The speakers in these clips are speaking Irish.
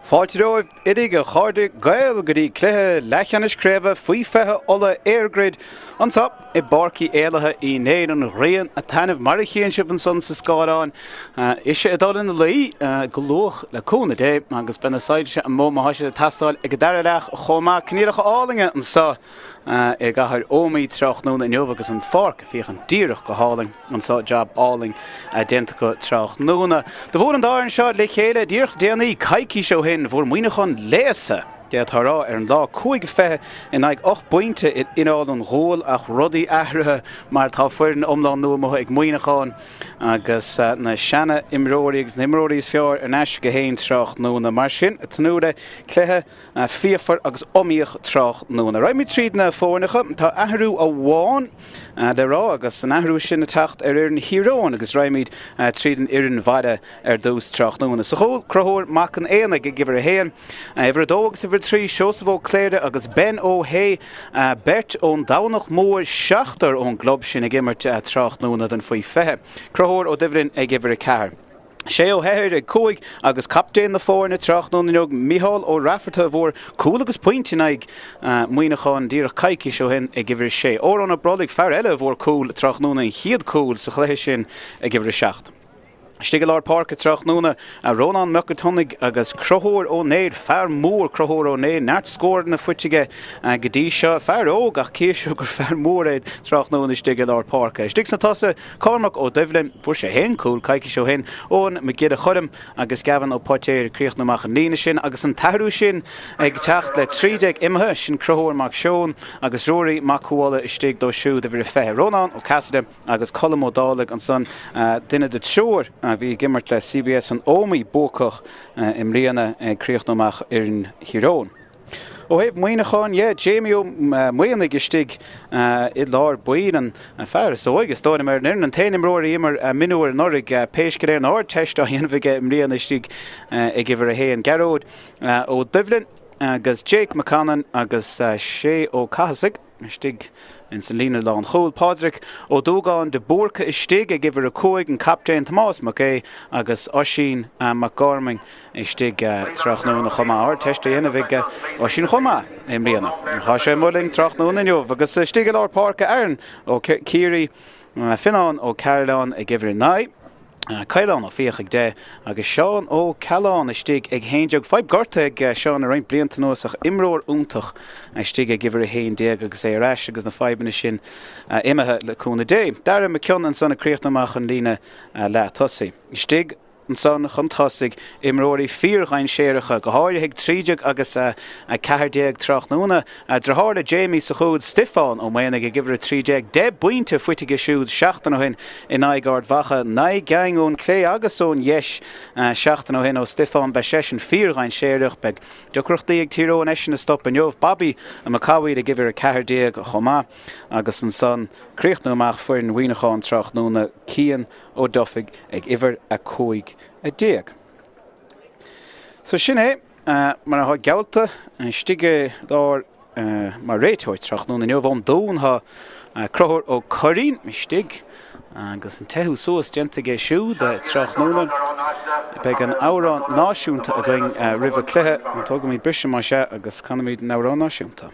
Fáilte romhaibh uilig a chairde Gael go dtí cluiche leathcheannais craoibhe faoi 20 Uladh EirGrid anseo i bPáirc Uí Éallaithe Uí Néill. An ghrian ag taitneamh mar a chíonn sibh ansan sa scáileán. Ise ag dul ina luí go luath le cúnamh Dé agus beidh na soilse amuigh má tá siad ag teastáil ag an dara leath chomh maith. Coinníollacha álainne anseo i gcathair Ómaí tráthnóna inniu agus an pháirc ag féachaint díreach go hálainn anseo, jab álainn déanta acu tráthnóna. Do bhuail an dá fhoireann seo le chéile díreach déanaí, coicís ó shin, bhfuair Muineachán léasadh, d'fhéadfá a rá, ar an lá, 5-20 in aghaidh 8 bpointe in Oileán an Ghuail ach rudaí athraithe mar tá foireann iomlán nua amuigh ag Muineachán agus na seana imreoirí agus na himreoirí is fearr ar ais acu féin tráthnóna. Mar sin, ag tnúth le cluiche fíochmhar agus iomaíoch tráthnóna. Raghaimid tríd na foirneacha. Tá athrú amháin le rá agus an athrú sin ag teacht ar fhoireann Thír Eoghain agus raghaimid tríd an fhoireann bhaile ar dtús tráthnóna. Sa chúl, Conchúr Mac an Éanaigh ag uimhir 1, uimhir 2 agus uimhir 3, Seosamh Ó Cléire agus Ben Ó hAodha, beirt ón Domhnach Mór, seachtar ón gclub sin ag imirt tráthnóna don faoi 20. Conchúr Ó Doibhlin ag uimhir 4. Sé Ó hEithir ag 5 agus captaen na foirne tráthnóna inniu, Micheál Ó Raifearta a bhfuair cúl agus pointe in aghaidh Muineacháin díreach coicís ó shin ag uimhir 6. Odhrán Ó Brollaigh, fear eile a bhfuair cúl tráthnóna, an chéad cúl sa chluiche sin ag uimhir 7. Istigh i lár páirce tráthnóna, Rónán Mac Tionnaigh agus Conchúr Ó Néill, fear mór Conchúr Ó Néill, neart scóranna faighte aige go dtí seo, fear óg ach cíonn sibh gur fear mór é tráthnóna istigh i lár páirce. Istigh sna tosaithe, Cormac Ó Doibhlin, fuair sé féin cúl coicís ó shin, Eoin Mac Giolla Choilm agus Gavin Ó Poitéir ag críochnú amach an líne sin agus an t-athrú sin ag teacht le 13 imithe, sin Conchúr Mac Seoin agus Ruairí Mac Cumhalla istigh dó siúd uimhir 20. Rónán Ó Casaide agus Colm Ó Dálaigh ansan, duine de triúr a bhí ag imirt le CBS an Ómaigh buacach i mbliana ag críochnú amach fhoireann Thír Eoghain. Ó thaobh Mhuineacháin dhe, Jamie Ó Maonaigh istigh i lár baill, an fear is óige is dóigh liom ar an fhoireann, an t-aon imreoir a d'imir mionúir anuraidh, pé scéal é an Ardteist á dhéanamh aige i mbliana istigh ag uimhir a haon. Gearóid Ó Doibhlin agus Jake McConnon agus Shay Ó Cathasaigh. Istigh ins an líne lánchúil, Pádraig Ó Dúgáin de Búrca istigh ag uimhir 5, an captaen Tomás Mac Aodha agus Oisín Mac Gormain istigh tráthnóna chomh maith. Ardteist á dhéanamh ag Oisín chomh maith i mbliana. Tá sé amuigh linn tráthnóna inniu agus istigh i lár páirce Aaron Ó Ciaraidh, Fionnán Ó Cairealláin ag uimhir 9. Caolán Ó Fiaich ag 10 agus Seán Ó Cealláin istigh ag 11. Fadhb gortaithe ag Seán le roinnt blianta anuas ach imreoir iontach istigh ag uimhir 11 agus é ar ais agus na fadhbanna sin imithe le cúnamh Dé. Darragh McKeown ansan ag críochnú amach an líne leath tosaigh. Istigh ansan chun tosaigh imreoirí fíordhainséaracha, go háirithe ag 13 agus 14 tráthnóna. Deartháir le Jamie sa chúl, Stiofán Ó Maonaigh ag uimhir 13, 10 bpointe faighte aige siúd seachtain ó shin in aghaidh Ard Mhacha, 9 gcinn ón clé agus ón dheis seachtain ó shin ó Stiofán. Beidh seisean fíordhainséarach. Beidh deacrachtaí ag Tír Eoghain eisean a stop inniu. Bobby Mac Cathmhaoil ag uimhir 14 chomh maith agus ansan críochnú amach foireann Mhuineacháin tráthnóna, Cian Ó Dufaigh ag uimhir 15. So sin é. Mar atá geallta, istigh i lár mar réiteoir tráthnóna inniu ón Dún tá Conchúr Ó Curraoin istigh agus an teitheadh suas déanta aige siúd tráthnóna. Beidh an amhrán náisiúnta againn roimh an cluiche. Tógaimid briseadh más ea agus canfaimid an amhrán náisiúnta.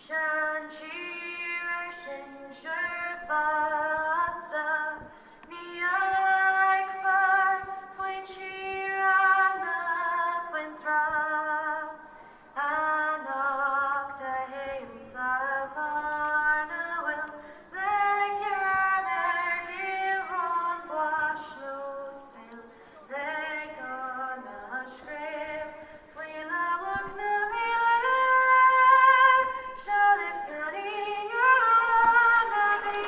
Sean-tír ár sinsear feasta, ní fhaighfear faoin tír ná faoin trá, Anocht a théim sa bhearna bhfuil le ceann ar Chill Fhionnghlais nó saol le gan a scríobh faoi leabhadh na míle seilbh gan í ar an a bhí.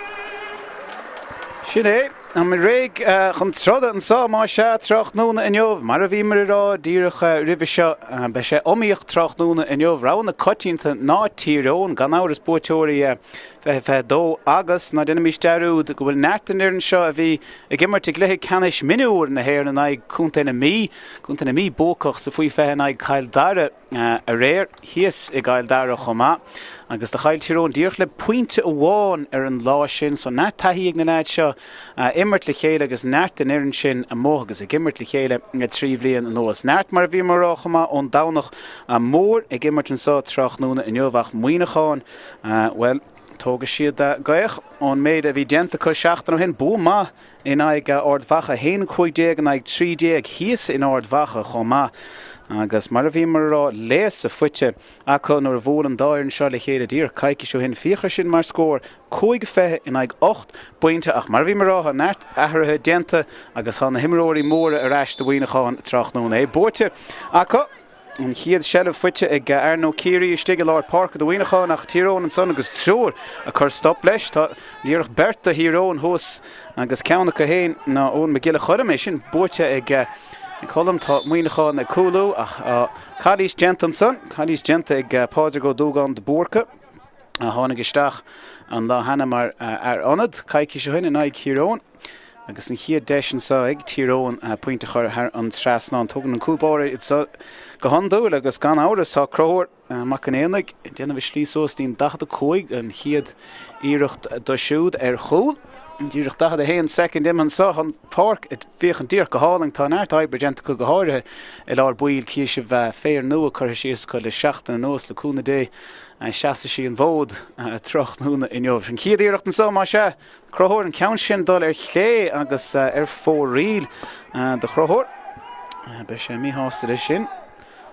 Sin é. Táimid réidh chun troda anseo, más ea, tráthnóna inniu. Mar a bhíomar ag rá díreach roimhe seo, beidh sé iomaíoch tráthnóna inniu. Rogha na coitianta ná Tír Eoghain, gan amhras buaiteoirí 2022 agus ná déanaimis dearúd go bhfuil neart den fhoireann seo a bhí ag imirt i gcluiche ceannais mionúr na hÉireann in aghaidh Contae na Mí, Contae na Mí buacach sa faoi 20 in aghaidh Cill Dara. aréir thíos i gCill Dara chomh maith agus do chaill Tír Eoghain díreach le pointe amháin ar an lá sin so neart taithí ag na leaids seo a imirt le chéile agus neart den fhoireann sin amuigh agus ag imirt le chéile le 3 bhliain anuas. Neart mar a bhíomar a rá chomh maith ón Domhnach Mór ag imirt anseo tráthnóna inniu ach Muineachán, bhuel, tógfaidh siad gaoth ón méid a bhí déanta acu seachtain ó shin. Bua maith in aghaidh Ard Mhacha, 1-15 in aghaidh 13 thíos in Ard Mhacha chomh maith. Agus mar a bhíomar a rá, léasadh faighte acu nuair a bhuail an dá fhoireann seo le chéile díreach coicís ó shin. Féach air sin mar scór, 5-20 in aghaidh 8 bpointe ach mar a bhíomar a rá, tá neart athruithe déanta agus tá na himreoirí móra ar ais do Mhuineachán tráthnóna. É buaite acu. An chéad seilbh faighte ag Aaron Ó Ciaraidh istigh i lár páirce do Mhuineachán ach Tír Eoghain ansan agus triúr ag cur stop leis. Tá díreach beirt do Thír Eoghain thuas agus ceann acu féin ná Eoin Mac Giolla Choilm. É sin buaite ag Colm. Tá Muineachán ag cúlú ach tá calaois déanta ansan. Calaois déanta ag Pádraig Ó Dúgáin de Búrca a tháinig isteach an lá cheana mar fhear ionad coicís ó shin in aghaidh Thír Eoghain. Agus an chéad deis anseo ag Tír Eoghain pointe a chur thar an trasnán. Tógann an cúl báire iad seo go hiondúil agus gan amhras tá Conchúr Mac an Éanaigh ag déanamh a slí suas dtí'n 45, an chéad iarracht dó siúd ar chúl. Díreach 41 soicind imithe anseo. Tá an pháirc ag féachaint díreach go hálainn. Tá neart oibre déanta acu go háirithe i lár baill. Chífidh sibh féar nua curtha síos acu le seachtain anuas le cúnamh Dé. Seasfaidh sí an fód tráthnóna inniu. An chéad iarracht anseo más ea. Conchúr, an ceann sin dul ar chlé agus ar fóraoil do Chonchúr. Beidh sé míshásta leis sin.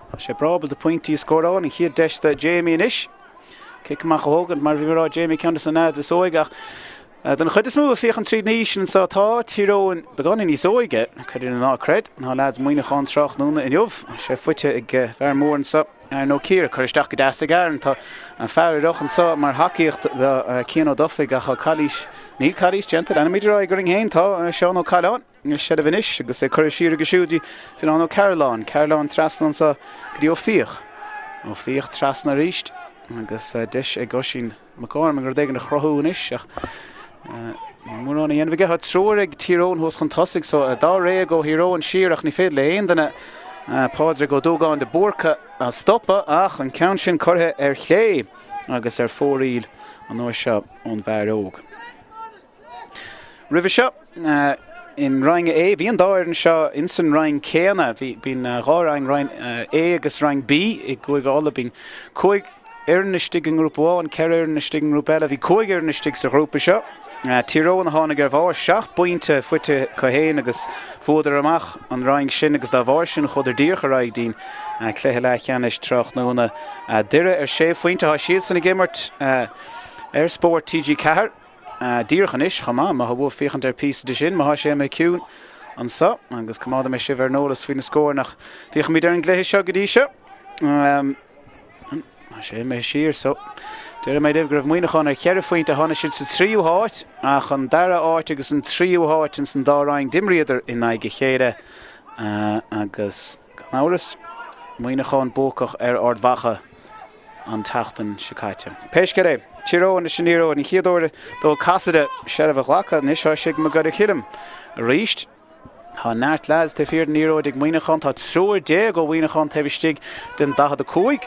Tá sé breá ábalta pointí a scóráil. An chéad deis do Jamie anois. Cic amach a thógaint, mar a bhí mé a rá, Jamie ceann de na leaids is óige ach den chuid is mó ag féachaint tríd an aois anseo tá Tír Eoghain beagáinín níos óige, creid é nó ná creid, ná leaids Mhuineacháin tráthnóna inniu. Sé faighte ag fear mór anseo. Aaron Ó Ciaraidh, curtha isteach go deas ag Aaron. Tá an fear ar anseo mar thacaíocht do Cian Ó Dufaigh ach tá calaois, níl calaois déanta, leanfaimid ar aghaidh orainn féin. Tá Seán Ó Caileáin i seilbh anois agus é curtha siar aige siúd dtí Fionán Ó Cairealláin. Cairealláin trasna anseo go dtí Ó Fiaich. Ó Fiaich trasna arís agus deis ag Oisín McGorman rud éigin a chruthú anois ach níl mórán a dhéanamh aige. Tá triúr ag Tír Eoghain thuas chun tosaigh so dáréag ó Thír Eoghain siar ach ní féidir le haon duine Pádraig Ó Dúgáin de Búrca a stopadh ach an ceann sin curtha ar chlé agus ar fóraoil an uair seo ón bhfear óg. Roimhe seo, in Roinn A, bhí an dá fhoireann seo ins an roinn céanna. Bhí, bíonn dhá roinn, Roinn A agus Roinn B i gCúige Uladh. Bíonn cúig fhoireann istigh i ngrúpa amháin, ceithre fhoireann istigh i ngrúpa eile. Bhí cúig fhoireann istigh sa ghrúpa seo. Tír Eoghain a tháinig ar bharr, seacht bpointe faighte acu féin agus bhuadar amach an roinn sin agus dá bharr sin chuadar díreach ar aghaidh dtí'n cluiche leathcheannais tráthnóna. Doire ar sé phointe, tá siadsan ag imirt ar Spórt TG4. Díreach anois chomh maith, má tá uaibh féachaint ar píosa de sin, má tá sé imithe ciúin anseo, agus coimeádfaidh mé sibh ar an eolas faoi na scóranna ach féachfaimid ar an gcluiche seo go dtí seo. Tá sé imithe siar so déarfaidh mé libh go raibh Muineachán ar cheithre phointe, tháinig siad sa tríú háit ach an dara háit agus an tríú háit ins an dá roinn d'imríodar in aghaidh a chéile agus gan amhras Muineachán buacach ar Ard Mhacha. an tseachtain seo caite. Pé scéal é, Tír Eoghain leis an liathróid, an chéad uair dó Cassidy seilbh a ghlacadh. Anois tá sé ag Mac Giolla Chilm arís. Tá neart leaids taobh thiar den liathróid ag Muineachán. Tá triúr déag ó Mhuineachán taobh istigh den 45.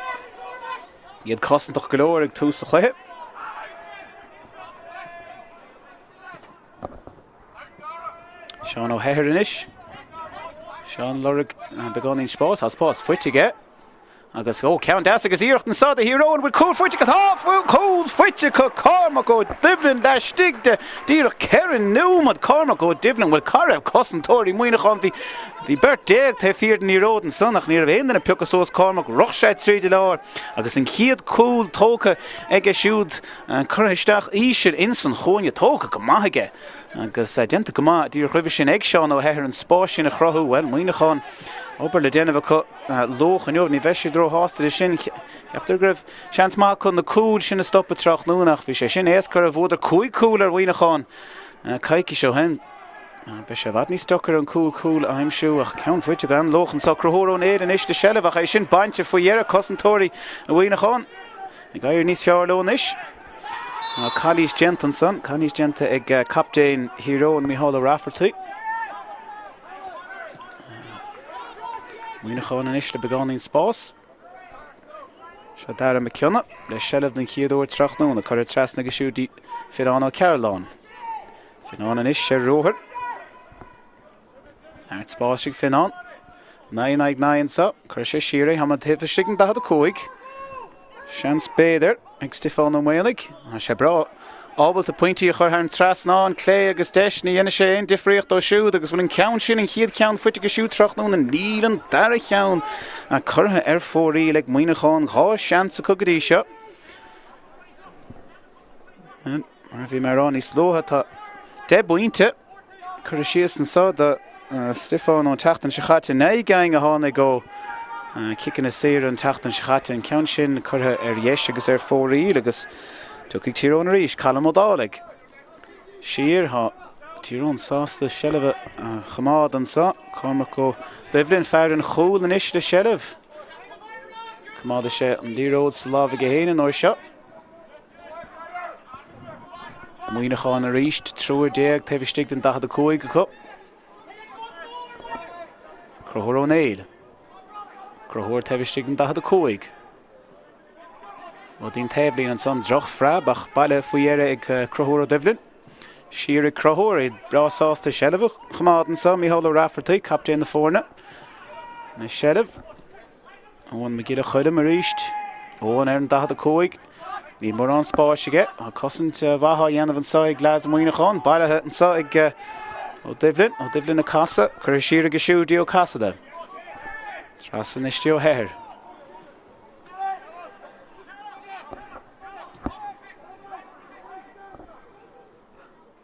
Iad cosantach go leor ag tús an chluiche. Seán Ó hEithir anois. Seán ag lorg beagáinín spáis. Tá spás faighte aige. Agus ó, ceann deas agus iarracht anseo do Thír Eoghain, bhfuil cúl faighte acu? Tá cúl faighte acu! Cormac Ó Doibhlin laistigh de díreach ceithre nóiméad. Cormac Ó Doibhlin, bhuel cá raibh cosantóirí Mhuineacháin? Bhí bhí beirt déag taobh thiar den liathróid ansan ach ní raibh aon duine ag piocadh suas Cormac. Rith sé tríd an lár agus an chéad cúl tógtha aige siúd curtha isteach íseal ins an chúinne. Tógtha go maith aige agus déanta go maith díreach roimhe sin ag Seán Ó hEithir an spás sin a chruthú. Bhuel, Muineachán, obair le déanamh acu. Luach inniu, ní bheidh siad róshásta leis sin. Ceaptar go raibh seans maith acu na cúil sin a stopadh tráthnóna ach bhí sé sin éasca orthu. Bhuadar cúig chúl ar Mhuineachán coicís ó shin. Beidh sé i bhfad níos deacair an cúl cúl a aimsiú ach ceann faighte go han-luath anseo. Conchúr Ó Néill anois le seilbh ach é sin bainte faoi dheireadh. Cosantóirí Mhuineacháin ag éirí níos fearr leo anois. Tá calaois déanta ansan, calaois déanta ag captaen Thír Eoghain, Micheál Ó Raifeartaigh. Muineachán anois le beagáinín spás. Seo Dara Mac Cionnaith le seilbh den chéad uair tráthnóna. Curtha trasna aige siúd dtí Fionán Ó Cearláin. Fionán anois ar ruathar. Neart spáis ag Fionán. 9 in aghaidh 9 anseo. Cuirfidh sé siar é. Tá taobh istigh den 45. Seans b'fhéidir ag Stiofán Ó Maonaigh. Tá sé breá ábalta pointí a chur thar an trasnán, clé agus deis. Ní dhéanfaidh sé aon difríocht dó siúd agus bhfuil an ceann sin, an chéad cheann faighte aige siúd tráthnóna. Níl an dara cheann curtha ar fóraoil ag Muineachán. 2 seans acu go dtí seo. Mar a bhí mé a rá níos luaithe, tá 10 bpointe curtha síos anseo do Stiofán ón tseachtain seo caite. 9 gcinn a tháinig ó chiceanna saora an tseachtain seo caite. An ceann sin curtha ar dheis agus ar fóraoil agus tiocfaidh Tír Eoghain arís. Colm Ó Dálaigh siar. Tá Tír Eoghain sásta seilbh a choimeád anseo. Cormac Ó Doibhlin, fear an chúil anois le seilbh. Coimeádfaidh sé an liathróid sa lámh aige féin an uair seo. Muineachán arís, 13 taobh istigh den 45 acu. Conchúr Ó Néill. Conchúr taobh istigh den 45. Rud an taobhlíne ansan, drochphreab ach bailithe faoi dheireadh ag Conchúr Ó Doibhlin. Siar ag Conchúr, é breá sásta seilbh a choimeád anseo, Micheál Ó Raifeartaigh, captaen na foirne. Ina seilbh. Eoin Mac Giolla Choilm arís. Eoin ar an 45. Níl mórán spáis aige. Tá cosaint mhaith á dhéanamh anseo ag leaids Mhuineacháin. Bailithe anseo ag Ó Doibhlin. Ó Doibhlin ag casadh. Curtha siar aige siúd dtí Ó Casaide. Trasna anois dtí Ó hEithir.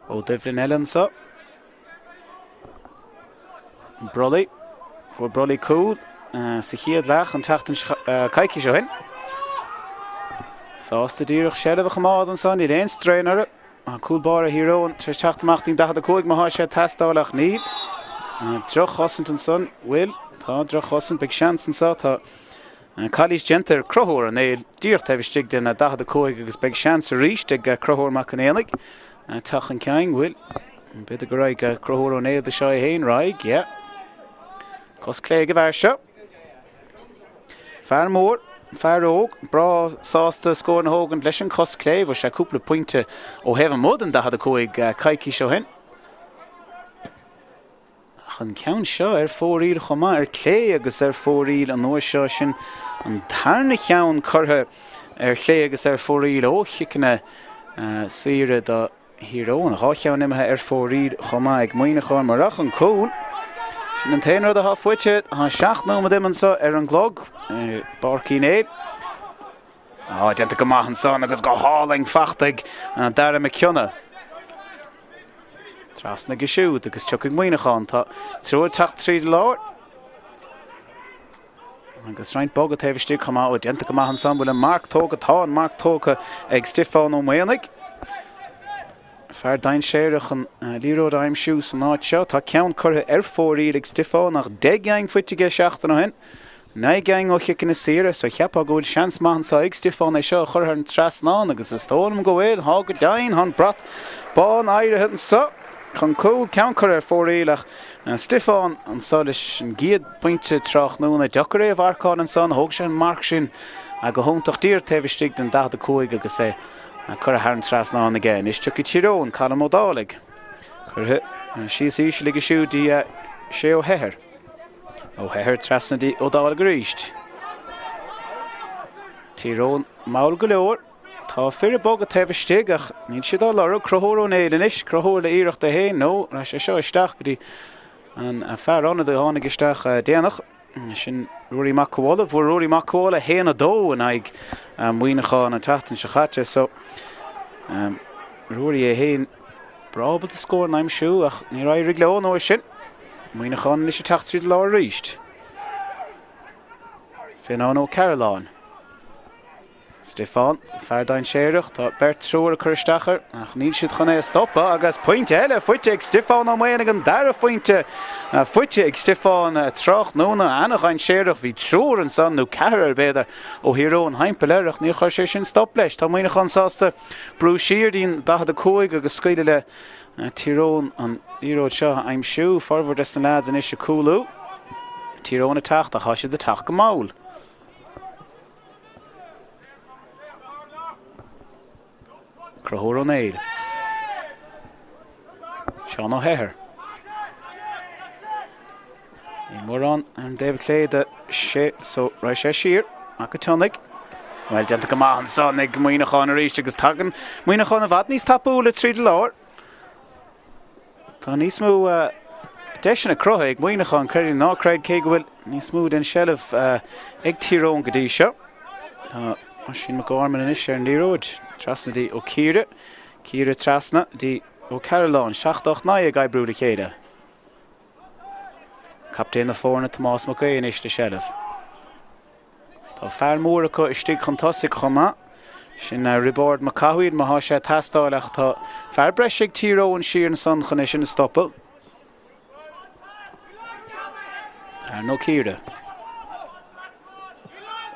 Ó Doibhlin eile anseo. Brolly. Fuair Brolly cúl sa chéad leath an tseachtain coicís ó shin. Sásta díreach seilbh a choimeád anseo, níl aon strain orthu. Tá cúl báire Thír Eoghain tar éis teacht amach dtí'n 45 má thá sé ag teastáil ach níl. Droch-chosaint ansan, bhfuil? Tá droch-chosaint, beidh seans anseo, tá calaois déanta ar Conchúr Ó Néill díreach taobh istigh den 45 agus beidh seans arís ag Conchúr Mac an Éanaigh teacht chun cinn. Bhfuil? B'fhéidir go raghaidh Conchúr Ó Néill do seo é féin. Raghaidh, yeah. Cos clé ag an bhfear seo. Fear mór, fear óg, breá sásta scóranna a thógaint leis an chos clé. Bhfuair sé cúpla pointe ó thaobh amuigh den 45 coicís ó shin. Ach an ceann seo ar fóraoil chomh maith, ar clé agus ar fóraoil an uair seo, sin an tarna cheann curtha ar chlé agus ar fóraoil ó chiceanna saora do Thír Eoghain. 2 cheann imithe ar fóraoil chomh maith ag Muineachán murach an cúl. Sin an t-aon rud atá faighte. Tá 7 nóiméad imithe anseo ar an gclog i bPáirc Uí Néill. Á, déanta go maith ansan agus go hálainn fachta ag Dara Mac Cionnaith. Trasna aige siúd agus tiocfaidh Muineachán. Tá triúr ag teacht tríd an lár. Agus roinnt bogadh taobh istigh chomh maith. Ó, déanta go maith ansan. Bhfuil an marc tógtha? Tá an marc tógtha ag Stiofán Ó Maonaigh. Fear dainséarach an liathróid a aimsiú san áit seo. Tá ceann curtha ar fóraoil ag Stiofán ach 10 gceann faighte aige seachtain ó shin. 9 gcinn ó chiceanna saora, so cheapfá go bhfuil seans maith anseo ag Stiofán é seo a chur thar an trasnán agus is dóigh liom go bhfuil, thá go deimhin, thá an brat bán éirithe anseo chun cúl, ceann curtha ar fóraoil ach Stiofán anseo leis an gcéad phointe tráthnóna, deacair é a mharcáil ansan, thóg sé an marc sin go hiontach díreach taobh istigh den 45 agus é curtha thar an trasnán aige. Anois tiocfaidh Tír Eoghain, Colm Ó Dálaigh curtha síos íseal aige siúd dtí Shea Ó hEithir. Ó hEithir trasna dtí Ó Dálaigh arís. Tír Eoghain mall go leor. Tá fir ag bogadh taobh istigh ach níl siad á lorg. Conchúr Ó Néill anois. Conchúr le iarracht é féin nó raibh sé seo isteach go dtí an fear ionaid a tháinig isteach déanach. Sin Ruairí Mac Comhála. Bhuaigh Ruairí Mac Comhála 1-2 in aghaidh Mhuineacháin an tseachtain seo chaite. So Ruairí é féin breá ábalta scór a aimsiú ach níor éirigh leo an uair sin. Muineachán anois ag teacht tríd an lár arís. Fionán Ó Cearláin. Stiofán, fear dainséarach, tá beirt triúr ag cur isteach air ach níl siad chun é a stopadh agus pointe eile faighte ag Stiofán Ó Maonaigh, an dara phointe faighte ag Stiofán tráthnóna. Ana-dhainséarach, bhí triúr ansan, nó ceathrar b'fhéidir, ó Thír Eoghain thimpeall air ach níor chuir sé sin stop leis. Tá Muineachán sásta brú siar dtí'n 45 agus scaoileadh le Tír Eoghain an liathróid seo a aimsiú. Formhór des na leaids anois ag cúlú. Tír Eoghain ag teacht ach tá siad ag teacht go mall. Conchúr Ó Néill. Seán Ó hEithir. Níl mórán ar an dtaobh clé de sé so raghaidh sé siar. Mac an tSionnaigh. Bhuel, déanta go maith ansan ag Muineachán arís agus tagann Muineachán i bhfad níos tapúla tríd an lár. Tá níos mó deiseanna cruthaithe ag Muineachán, creid é nó ná creid, cé go bhfuil níos mó den seilbh ag Tír Eoghain go dtí seo. Tá Oisín McGorman anois ar an liathróid, trasna dtí Ó Ciardha, Ciardha trasna dtí Ó Cearúlláin, 7 8 9 ag oibriú le chéile. Captaen na foirne Tomás Mac Aoidh anois le seilbh. Tá fear mór acu istigh chun tosaigh chomh maith. Sin Roibeárd Mac Cathmhaoil má thá sé ag teastáil ach tá fear breise ag Tír Eoghain siar ansan chun é sin a stopadh. Aaron Ó Ciardha.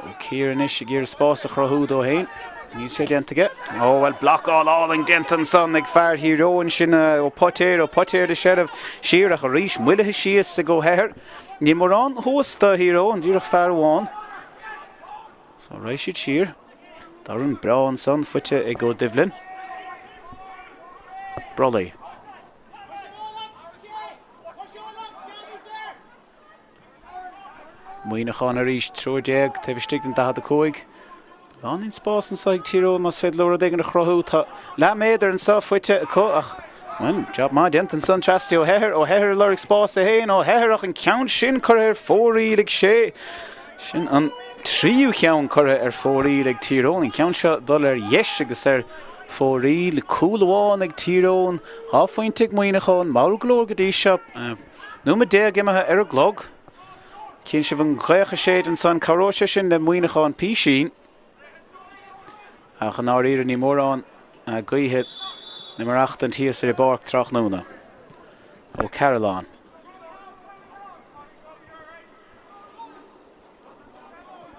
Ó Ciardha anois ag iarraidh spás a chruthú dó féin. Níl sé déanta aige. Ó bhuel blocáil álainn déanta ansan ag fear Thír Eoghain sin Ó Poitéir, Ó Poitéir le seilbh siar ach arís moillithe síos ag Ó hEithir. Níl mórán thuas do Thír Eoghain, díreach fear amháin. So raghaidh siad siar. Dorn breá ansan faighte ag Ó Doibhlin. Brolly. Muineachán arís, 13 taobh istigh den 45. Beagáinín spáis anseo ag Tír Eoghain más féidir leo rud éigin a chruthú. Tá leath méadar anseo faighte acu ach, bhuel, job maith déanta ansan trasna Ó hEithir. Ó hEithir ag lorg spás é féin. Ó hEithir ach an ceann sin curtha ar fóraoil ag Sé. Sin an tríú cheann curtha ar fóraoil ag Tír Eoghain. An ceann seo dul ar dheis agus ar fóraoil. Cúl amháin ag Tír Eoghain, 2 phointe ag Muineachán. Mall go leor go dtí seo. Nóiméad imithe ar an gclog. Chíonn sibh an ghaoth ag séideadh ansan, cabhróidh sé sin le Muineachán písín. Ach i ndáiríre ní mórán gaoithe le maireachtaint thíos ar an bpáirc tráthnóna. Ó Cearúlláin.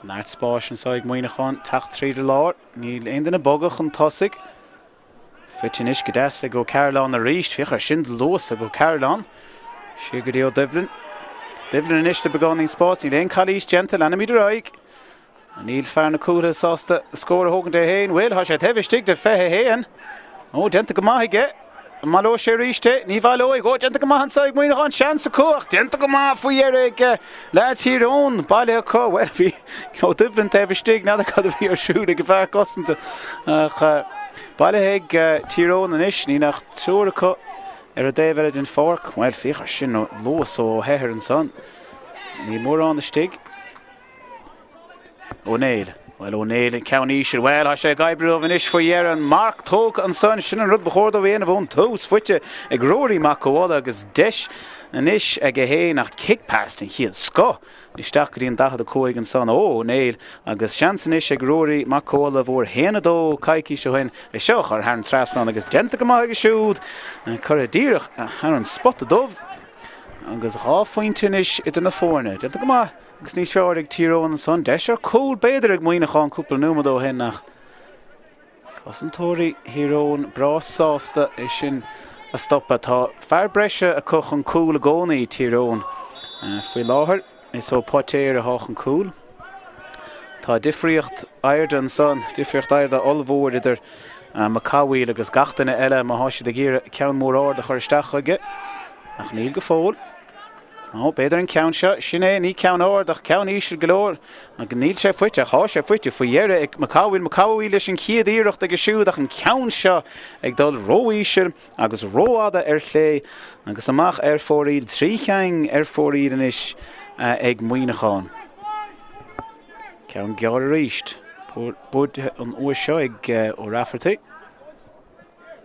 Neart spáis anseo ag Muineachán teacht tríd an lár. Níl aon duine ag bogadh chun tosaigh. Faighte anois go deas ag Ó Cearúlláin arís. Féach air sin de luas ag Ó Cearúlláin. Siar go dtí Ó Doibhlin. Doibhlin anois le beagáinín spáis. Níl aon calaois déanta. Leanfaimid ar aghaidh. Níl fear na cúlaithe sásta scór a thógaint é féin. Bhuel, tá sé taobh istigh de 21. Ó, déanta go maith aige. An mbaileoidh sé arís é? Ní bhaileoidh. Ó, déanta go maith anseo ag Muineachán. Seans acu ach déanta go maith faoi dheireadh ag leaids Thír Eoghain. Bailithe acu. Bhuel, bhí Ó Doibhlin taobh istigh. N'fheadar cad a bhí ar siúl ag an bhfear cosanta. Ach bailithe ag Tír Eoghain anois. Níl ach triúr acu ar an dtaobh eile den pháirc. Bhuel, féach air sin luas ó Ó hEithir ansan. Níl mórán istigh. Ó Néill. Bhuel, Ó Néill, an ceann íseal. Bhuel, tá sé ag oibriú dóibh anois faoi dheireadh. An marc tógtha ansan. Sin an rud ba chóir dóibh a dhéanamh ón tús. Faighte ag Ruairí Mac Comhghalla agus deis anois aige féin ach kick pass den chéad scoth isteach go dtí an 45 ansan ó Ó Néill agus seans anois ag Ruairí Mac Comhghalla a bhfuair 1-2 coicís ó shin é seo a chur thar an trasnán agus déanta go maith aige siúd. Curtha díreach thar an spota dubh agus dhá phointe anois idir na foirne. Déanta go maith. Agus níos fearr ag Tír Eoghain ansan. Deis ar chúl b'fhéidir ag Muineachán cúpla nóiméad ó shin ach cosantóirí Thír Eoghain breá sásta é sin a stopadh. Tá fear breise acu chun cúil i gcónaí, Tír Eoghain. Faoi láthair is Ó Poitéir atá chun cúil. Tá difríocht airde ansan, difríocht airde ollmhór idir Mac Cathmhaoil agus gach duine eile má thá siad ag iarraidh ceann mór ard a chur isteach chuige. Ach níl go fóill. Ó, b'fhéidir an ceann seo, sin é, ní ceann ard ach ceann íseal go leor. Ach níl sé faighte, ach tá sé faighte faoi dheireadh ag Mac Cathmhaoil. Mac Cathmhaoil leis an chéad iarracht aige siúd ach an ceann seo ag dul ró-íseal agus rófhada ar chlé agus amach ar fóraoil. Trí cheann ar fóraoil anois ag Muineachán. Ceann gearr arís. Buaite an uair seo ag Ó Raifeartaigh.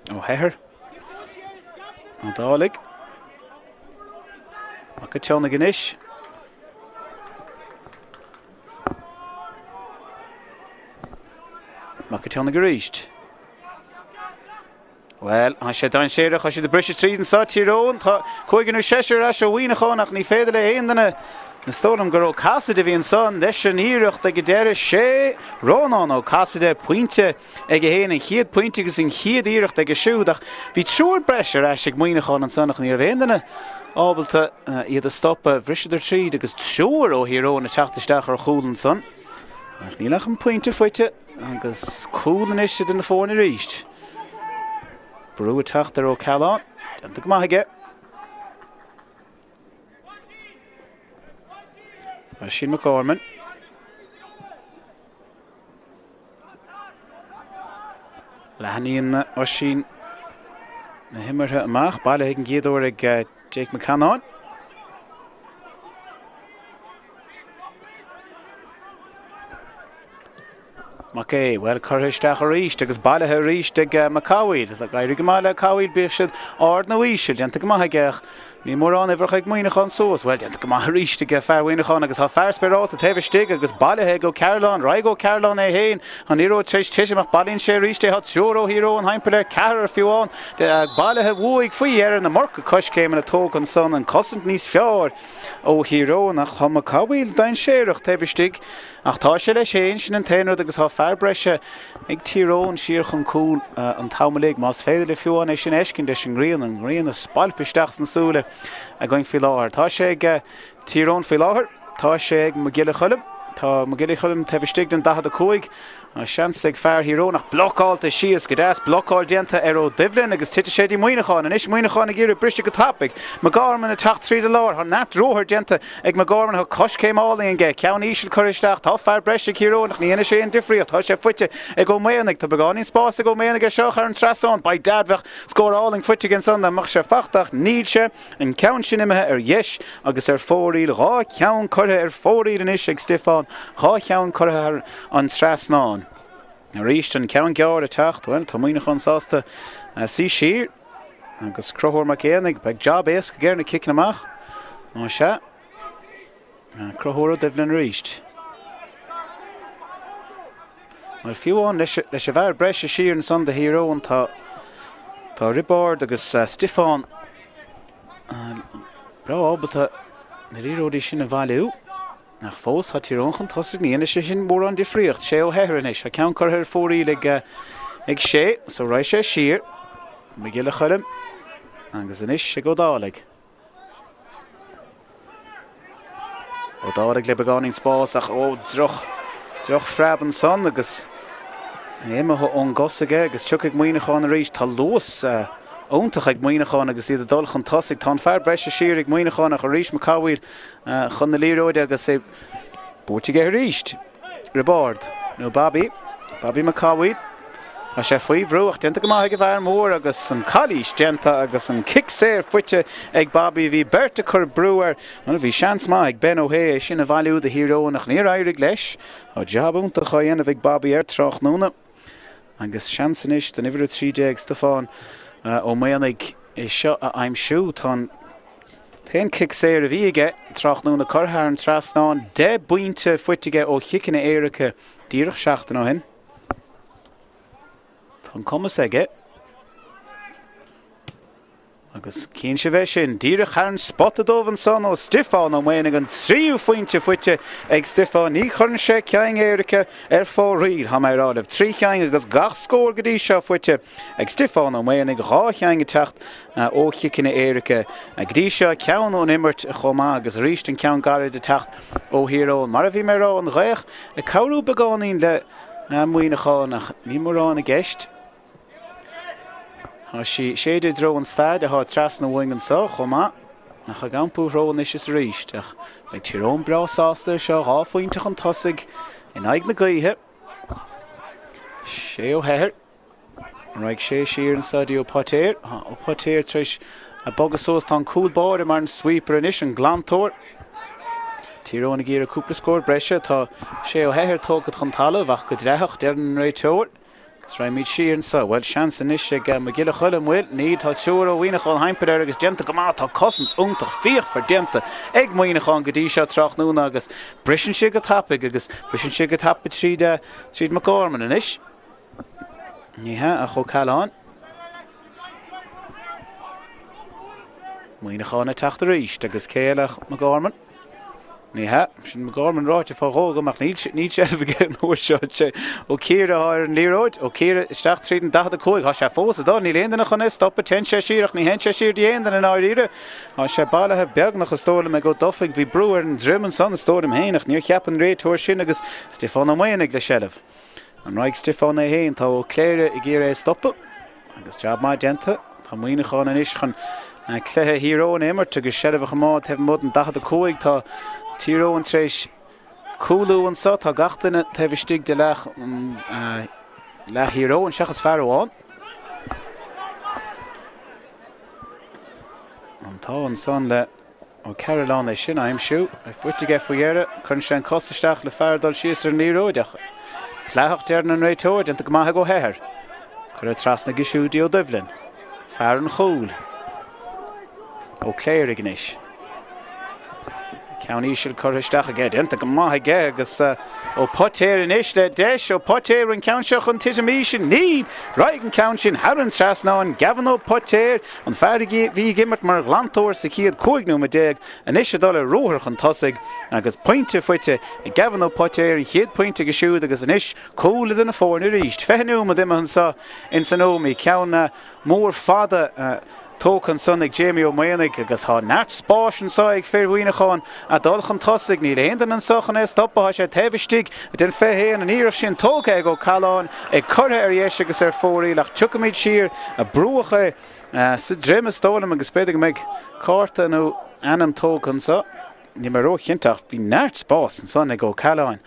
Ó hEithir. Ó Dálaigh. Mac an tSionnaigh anois. Mac an tSionnaigh arís. Bhuel, tá sé dainséarach, tá siad ag briseadh tríd anseo, Tír Eoghain. Tá cúigear nó seisear ar ais ó Mhuineachán ach ní féidir le haon duine, is dóigh liom gur Ó Casaide a bhí ansan leis an iarracht ag an deireadh. Sé Rónán Ó Casaide, pointe aige féin, an chéad pointe agus an chéad iarracht aige siúd ach bhí triúr breise ar ais ag Muineachán ansan ach ní raibh aon duine ábalta iad a stopadh. Bhriseadar tríd agus triúr ó Thír Eoghain ag teacht isteach ar chúl ansan ach níl ach an pointe faighte agus cúl anois idir na foirne arís. Brú ag teacht ar Ó Cealláin. Déanta go maith aige. Oisín McGorman. Leathnaíonn Oisín na himeartha amach. Bailithe ag an gcéad uair ag eh, Jake McCannáin. Mac Aodha, bhuel, curtha isteach arís agus bailithe arís ag Mac Cathmhaoil. Ag éirí go maith le Cathmhaoil, bíodh siad ard nó íseal. Déanta go maith aige ach níl mórán uimhreacha ag Muineachán suas. Bhuel, déanta go maith arís ag fear Mhuineacháin agus tá fear spéarálta taobh istigh agus bailithe ag Ó Cearláin. Raghaidh Ó Cearláin é féin. An liathróid tar éis titim ach bailíonn sé arís é. Tá triúr ó Thír Eoghain thimpeall air, ceathrar fiú amháin. Bailithe uaidh faoi dheireadh na marca coiscéimeanna tógtha ansan, an cosaint níos fearr ó Thír Eoghain ach tá Mac Cathmhaoil dainséarach taobh istigh. Ach tá sé leis féin, sin an t-aon rud agus tá fear breise ag Tír Eoghain siar chun cúil an t-am uilig. Más féidir leo fiú amháin é sin a fheiscint leis an ngrian, an ghrian ag spalpadh isteach sna súile againn faoi láthair. Tá sé ag Tír Eoghain faoi láthair. Tá sé ag Mac Giolla Choilm. Tá Mac Giolla Choilm taobh istigh den 45. Tá seans ag fear Thír Eoghain ach blocáilte síos go deas. Blocáil déanta ar Ó Doibhlin agus titfidh sé dtí Muineachán. Anois Muineachán ag iarraidh briseadh go tapaidh. McGorman ag teacht tríd an lár. Tá neart ruathair déanta ag McGorman. Tá coiscéim álainn aige. Ceann íseal curtha isteach. Tá fear breise ag Thír Eoghain ach ní dhéanfaidh sé aon difríocht. Tá sé faighte ag Ó Maonaigh. Tá beagáinín spáis ag Ó Maonaigh é seo a chur thar an trasnán. By dad bheadh scór álainn faighte aige ansan dá mbeadh sé faighte ach níl sé. An ceann sin imithe ar dheis agus ar fóraoil. 2 cheann curtha ar fóraoil anois ag Stiofán. 2 cheann curtha thar an trasnán. Arís an ceann gearr ag teacht. Bhuel, tá Muineachán sásta suí siar agus Conchúr Mac Éanaigh, beidh jab éasca aige ar na ciceanna amach. Más ea. Conchúr Ó Doibhlin arís. Bhuel, fiú amháin leis an bhfear breise siar ansan do Thír Eoghain, tá tá Roibeárd agus Stiofán breá ábalta na liathróidí sin a bhailiú. Ach fós, tá Tír Eoghain chun tosaigh, ní dhéanfaidh sé sin mórán difríocht. Sé Ó hEithir anois. Tá ceann curtha ar fóraoil ag ag Sé, so raghaidh sé siar. Mac Giolla Choilm. Agus anois ag Ó Dálaigh. Ó Dálaigh le beagáinín spás ach ó droch drochphreab ansan agus é imithe ón gcos aige agus tiocfaidh Muineachán arís. Tá luas iontach ag Muineachán agus iad ag dul chun tosaigh. Tá an fear breise siar ag Muineachán ach arís Mac Cathmhaoil chun na liathróide agus é buaite aige arís. Roibeárd nó Bobby, Bobby Mac Cathmhaoil. Tá sé faoi bhrú ach déanta go maith ag an bhfear mór agus an calaois déanta agus an cic saor faighte ag Bobby. Bhí beirt ag cur brú air. Bhuel, bhí seans maith ag Ben Ó hAodha é sin a bhailiú do Thír Eoghain ach níor éirigh leis. Tá jab iontach á dhéanamh ag Bobby ar tráthnóna. Agus seans anois don uimhir 13, Stiofán Ó Maonaigh, é seo a aimsiú. Tá an t-aon chic saor a bhí aige tráthnóna curtha thar an trasnán. 10 bpointe faighte aige ó chiceanna éirice díreach seachtain ó shin. Tá an cumas aige. Agus cíonn sibh é sin, díreach thar an spota dubh ansan ó Stiofán Ó Maonaigh, an tríú phointe faighte ag Stiofán. Ní chuireann sé ceann éirice ar fóraoil, tá mé ag rá libh. Trí cheann agus gach scór go dtí seo faighte ag Stiofán Ó Maonaigh, 2 cheann ag teacht ó chiceanna éirice go dtí seo, ceann ón imirt chomh maith agus arís an ceann gairid ag teacht ó Thír Eoghain. Mar a bhí mé ag rá, an ghaoth ag cabhrú beagáinín le Muineachán ach níl mórán i gceist. Tá sí ag séideadh i dtreo an staid atá trasna uainn anseo chomh maith, ach ag iompú threo anois is arís. Ach beidh Tír Eoghain breá sásta ar seo, 2 phointe chun tosaigh in aghaidh na gaoithe. Sé Ó hEithir. Raghaidh sé siar anseo dtí Ó Poitéir. Tá Ó Poitéir tar éis bogadh suas. Tá an cúl báire mar an sweeper anois, an glantóir. Tír Eoghain ag iarraidh cúpla scór breise. Tá Sé Ó hEithir tógtha chun talaimh ach go dleathach, deireann an réiteoir. Agus raghaimid siar anseo. Bhuel, seans anois ag Mac Giolla Choilm, bhfuil? Níl, tá triúr ó Mhuineachán thimpeall air agus déanta go maith, tá cosaint iontach fíochmhar déanta ag Muineachán go dtí seo tráthnóna agus briseann siad go tapaidh agus briseann siad go tapaidh tríd, tríd McGorman anois. Ní hea, ach Ó Cealláin. Muineachán ag teacht arís agus cé eile ach McGorman. Ní hea, sin McGorman ráite fá dhó agam ach níl níl seilbh aige an uair seo. Sé Ó Ciardha atá ar an liathróid. Ó Ciardha isteach tríd an 45. Tá sé fós ag dul, níl aon duine chun é a stopadh. Téann sé siar ach ní théann sé siar dtí aon duine i ndáiríre. Tá sé bailithe beagnach is dóigh liom ag Ó Dufaigh. Bhí brú ar an droim ansan is dóigh liom féin ach níor cheap an réiteoir sin agus Stiofán Ó Maonaigh le seilbh. An raghaidh Stiofán é féin? Tá Ó Cléire ag iarraidh é a stopadh agus jab maith déanta. Tá Muineachán anois chun cluiche Thír Eoghain a imirt agus seilbh a choimeád taobh amuigh den 45. Tá Tír Eoghain tar éis cúlú anseo. Tá gach duine taobh istigh de leath leath Thír Eoghain seachas fear amháin. An t-ádh ansan le Ó Cairealláin é sin a aimsiú. É faighte aige faoi dheireadh. Cuireann sé an cos isteach le fear dul síos ar an liathróid ach cleathach deireann an réiteoir. Déanta go maith ag Ó hEithir. Curtha trasna aige siúd dtí Ó Doibhlin. Fear an chúil. Ó Cléirigh anois. Ceann íseal curtha isteach aige. Déanta go maith aige agus Ó Poitéir anois le deis. Ó Poitéir an ceann seo chun titim íseal. Níl! Raghaidh an ceann sin thar an trasnán. Gavin Ó Poitéir. An fear a bhí ag imirt mar ghlantóir sa chéad 15 nóiméad, anois ag dul ar ruathar chun tosaigh agus pointe faighte ag Gavin Ó Poitéir, an chéad pointe aige siúd agus anois cúl idir na foirne arís. 20 nóiméad imithe anseo ins an Ómaigh, ceann mór fada tógtha ansan ag Jamie Ó Maonaigh agus tá neart spáis anseo ag fir Mhuineacháin a dul chun tosaigh. Níl aon duine anseo chun é a stopadh, tá sé taobh istigh den 21, an iarracht sin tógtha ag Ó Caláin. É curtha ar dheis agus ar fóraoil ach tiocfaimid siar, brúdh é sa droim is dóigh liom agus b'fhéidir go mbeidh cárta nó ainm tógtha anseo. Níl mé róchinnte ach bhí neart spáis ansan ag Ó Caláin.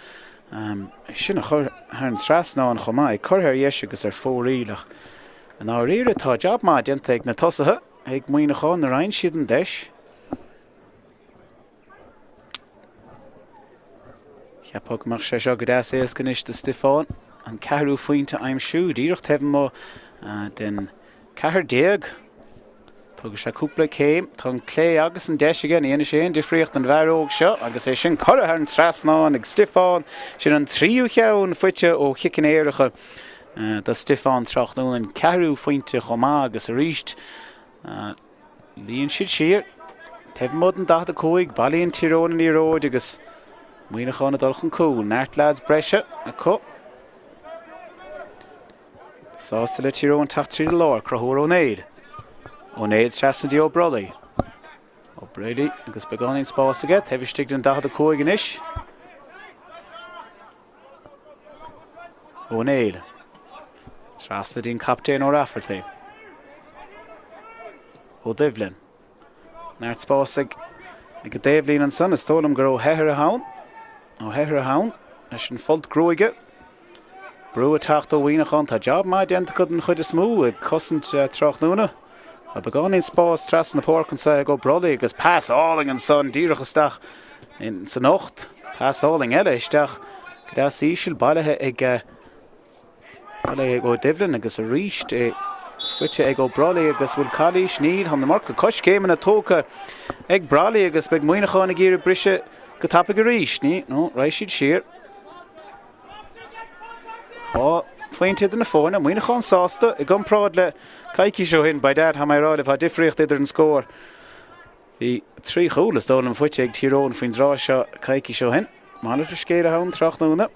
É sin a chur thar an trasnán chomh maith, é curtha ar dheis agus ar fóraoil ach i ndáiríre tá jab maith déanta ag na tosaithe ag Muineachán nuair a fhaigheann siad an deis. Cheapfá go mbeadh sé seo go deas éasca anois do Stiofán an ceathrú phointe a aimsiú, díreach taobh amuigh den 14. Tógfaidh sé cúpla céim. Tá an clé agus an deis aige, ní dhéanfaidh sé aon difríocht don bhfear óg seo agus é sin curtha thar an trasnán ag Stiofán. Sin an tríú cheann faighte ó chiceanna éirice do Stiofán tráthnóna, an ceathrú phointe chomh maith agus arís Luíonn siad siar taobh amuigh den 45, bailíonn Tír Eoghain an liathróid agus Muineachán ag dul chun cúil. Neart leaids breise acu. Sásta le Tír Eoghain teacht tríd an lár, Conchúr Ó Néill. Ó Néill trasna dtí Ó Brollaí. Ó Brollaí agus beagáinín spáis aige taobh istigh den 45 anois. Ó Néill. Trasna dtí'n captaen Ó Rafferty. Ó Doibhlin. Neart spáis ag ag an dtaobhlíne ansan. Is dóigh liom gur Ó hEithir atá ann. Ó hEithir atá ann leis an folt gruaige. Brú ag teacht ó Mhuineachán. Tá jab maith déanta acu den chuid is mó ag cosaint tráthnóna. Tá beagáinín spáis trasna na páirce anseo ag Ó Brollaí agus pas álainn ansan díreach isteach san ucht. Pas álainn eile isteach go deas íseal bailithe ag bailithe ag Ó Doibhlin agus arís é faighte ag Ó Brollaí agus bhfuil calaois? Níl. Tá an iomarca coiscéimeanna tógtha ag Brolly agus beidh Muineachán ag iarraidh briseadh go tapaidh arís. Ní, nó raghaidh siad siar. 2 phointe idir na foirne, Muineachán sásta i gcomparáid le coicís ó shin. By dad, tá mé ag rá libh, tá difríocht idir an scór. Bhí trí chúl is dóigh liom faighte ag Tír Eoghain faoin dtráth seo coicís ó shin. Malairt scéil atá ann tráthnóna.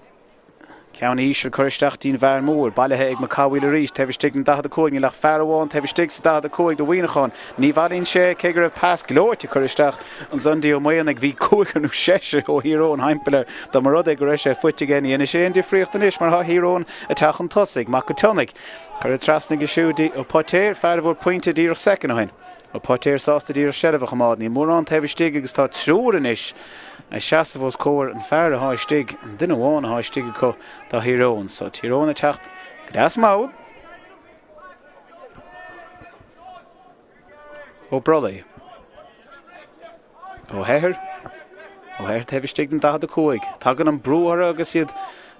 Ceann íseal curtha isteach dtí'n bhfear mór, bailithe ag Mac Cathmhaoil arís, taobh istigh den 45, níl ach fear amháin taobh istigh sa 45 do Mhuineachán. Ní bhailíonn sé, cé go raibh pas gleoite curtha isteach ansan dtí Ó Maonaigh. Bhí cúigear nó seisear ó Thír Eoghain thimpeall air. Dá mba rud é go raibh sé faighte aige, ní dhéanfaidh sé aon difríocht anois mar tá Thír Eoghain ag teacht chun tosaigh. Mac an tSionnaigh curtha trasna aige siúd dtí Ó Poitéir, fear a bhfuair pointe díreach soicind ó shin. Ó Poitéir sásta díreach seilbh a choimeád. Níl mórán taobh istigh agus tá triúr anois ag seasamh os comhair an fear atá istigh, an duine amháin atá istigh acu do Thír Eoghain. So Tír Eoghain ag teacht go deas mall. Ó Brollaí. Ó hEithir. Ó hEithir taobh istigh den 45. Tagann an brú orthu agus iad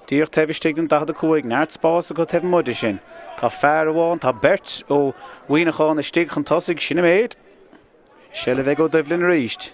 díreach taobh istigh den 45. Neart spáis acu taobh amuigh de sin. Tá fear amháin, tá beirt ó Mhuineachán istigh chun tosaigh, sin an méid. Seilbh ag Ó Doibhlin arís.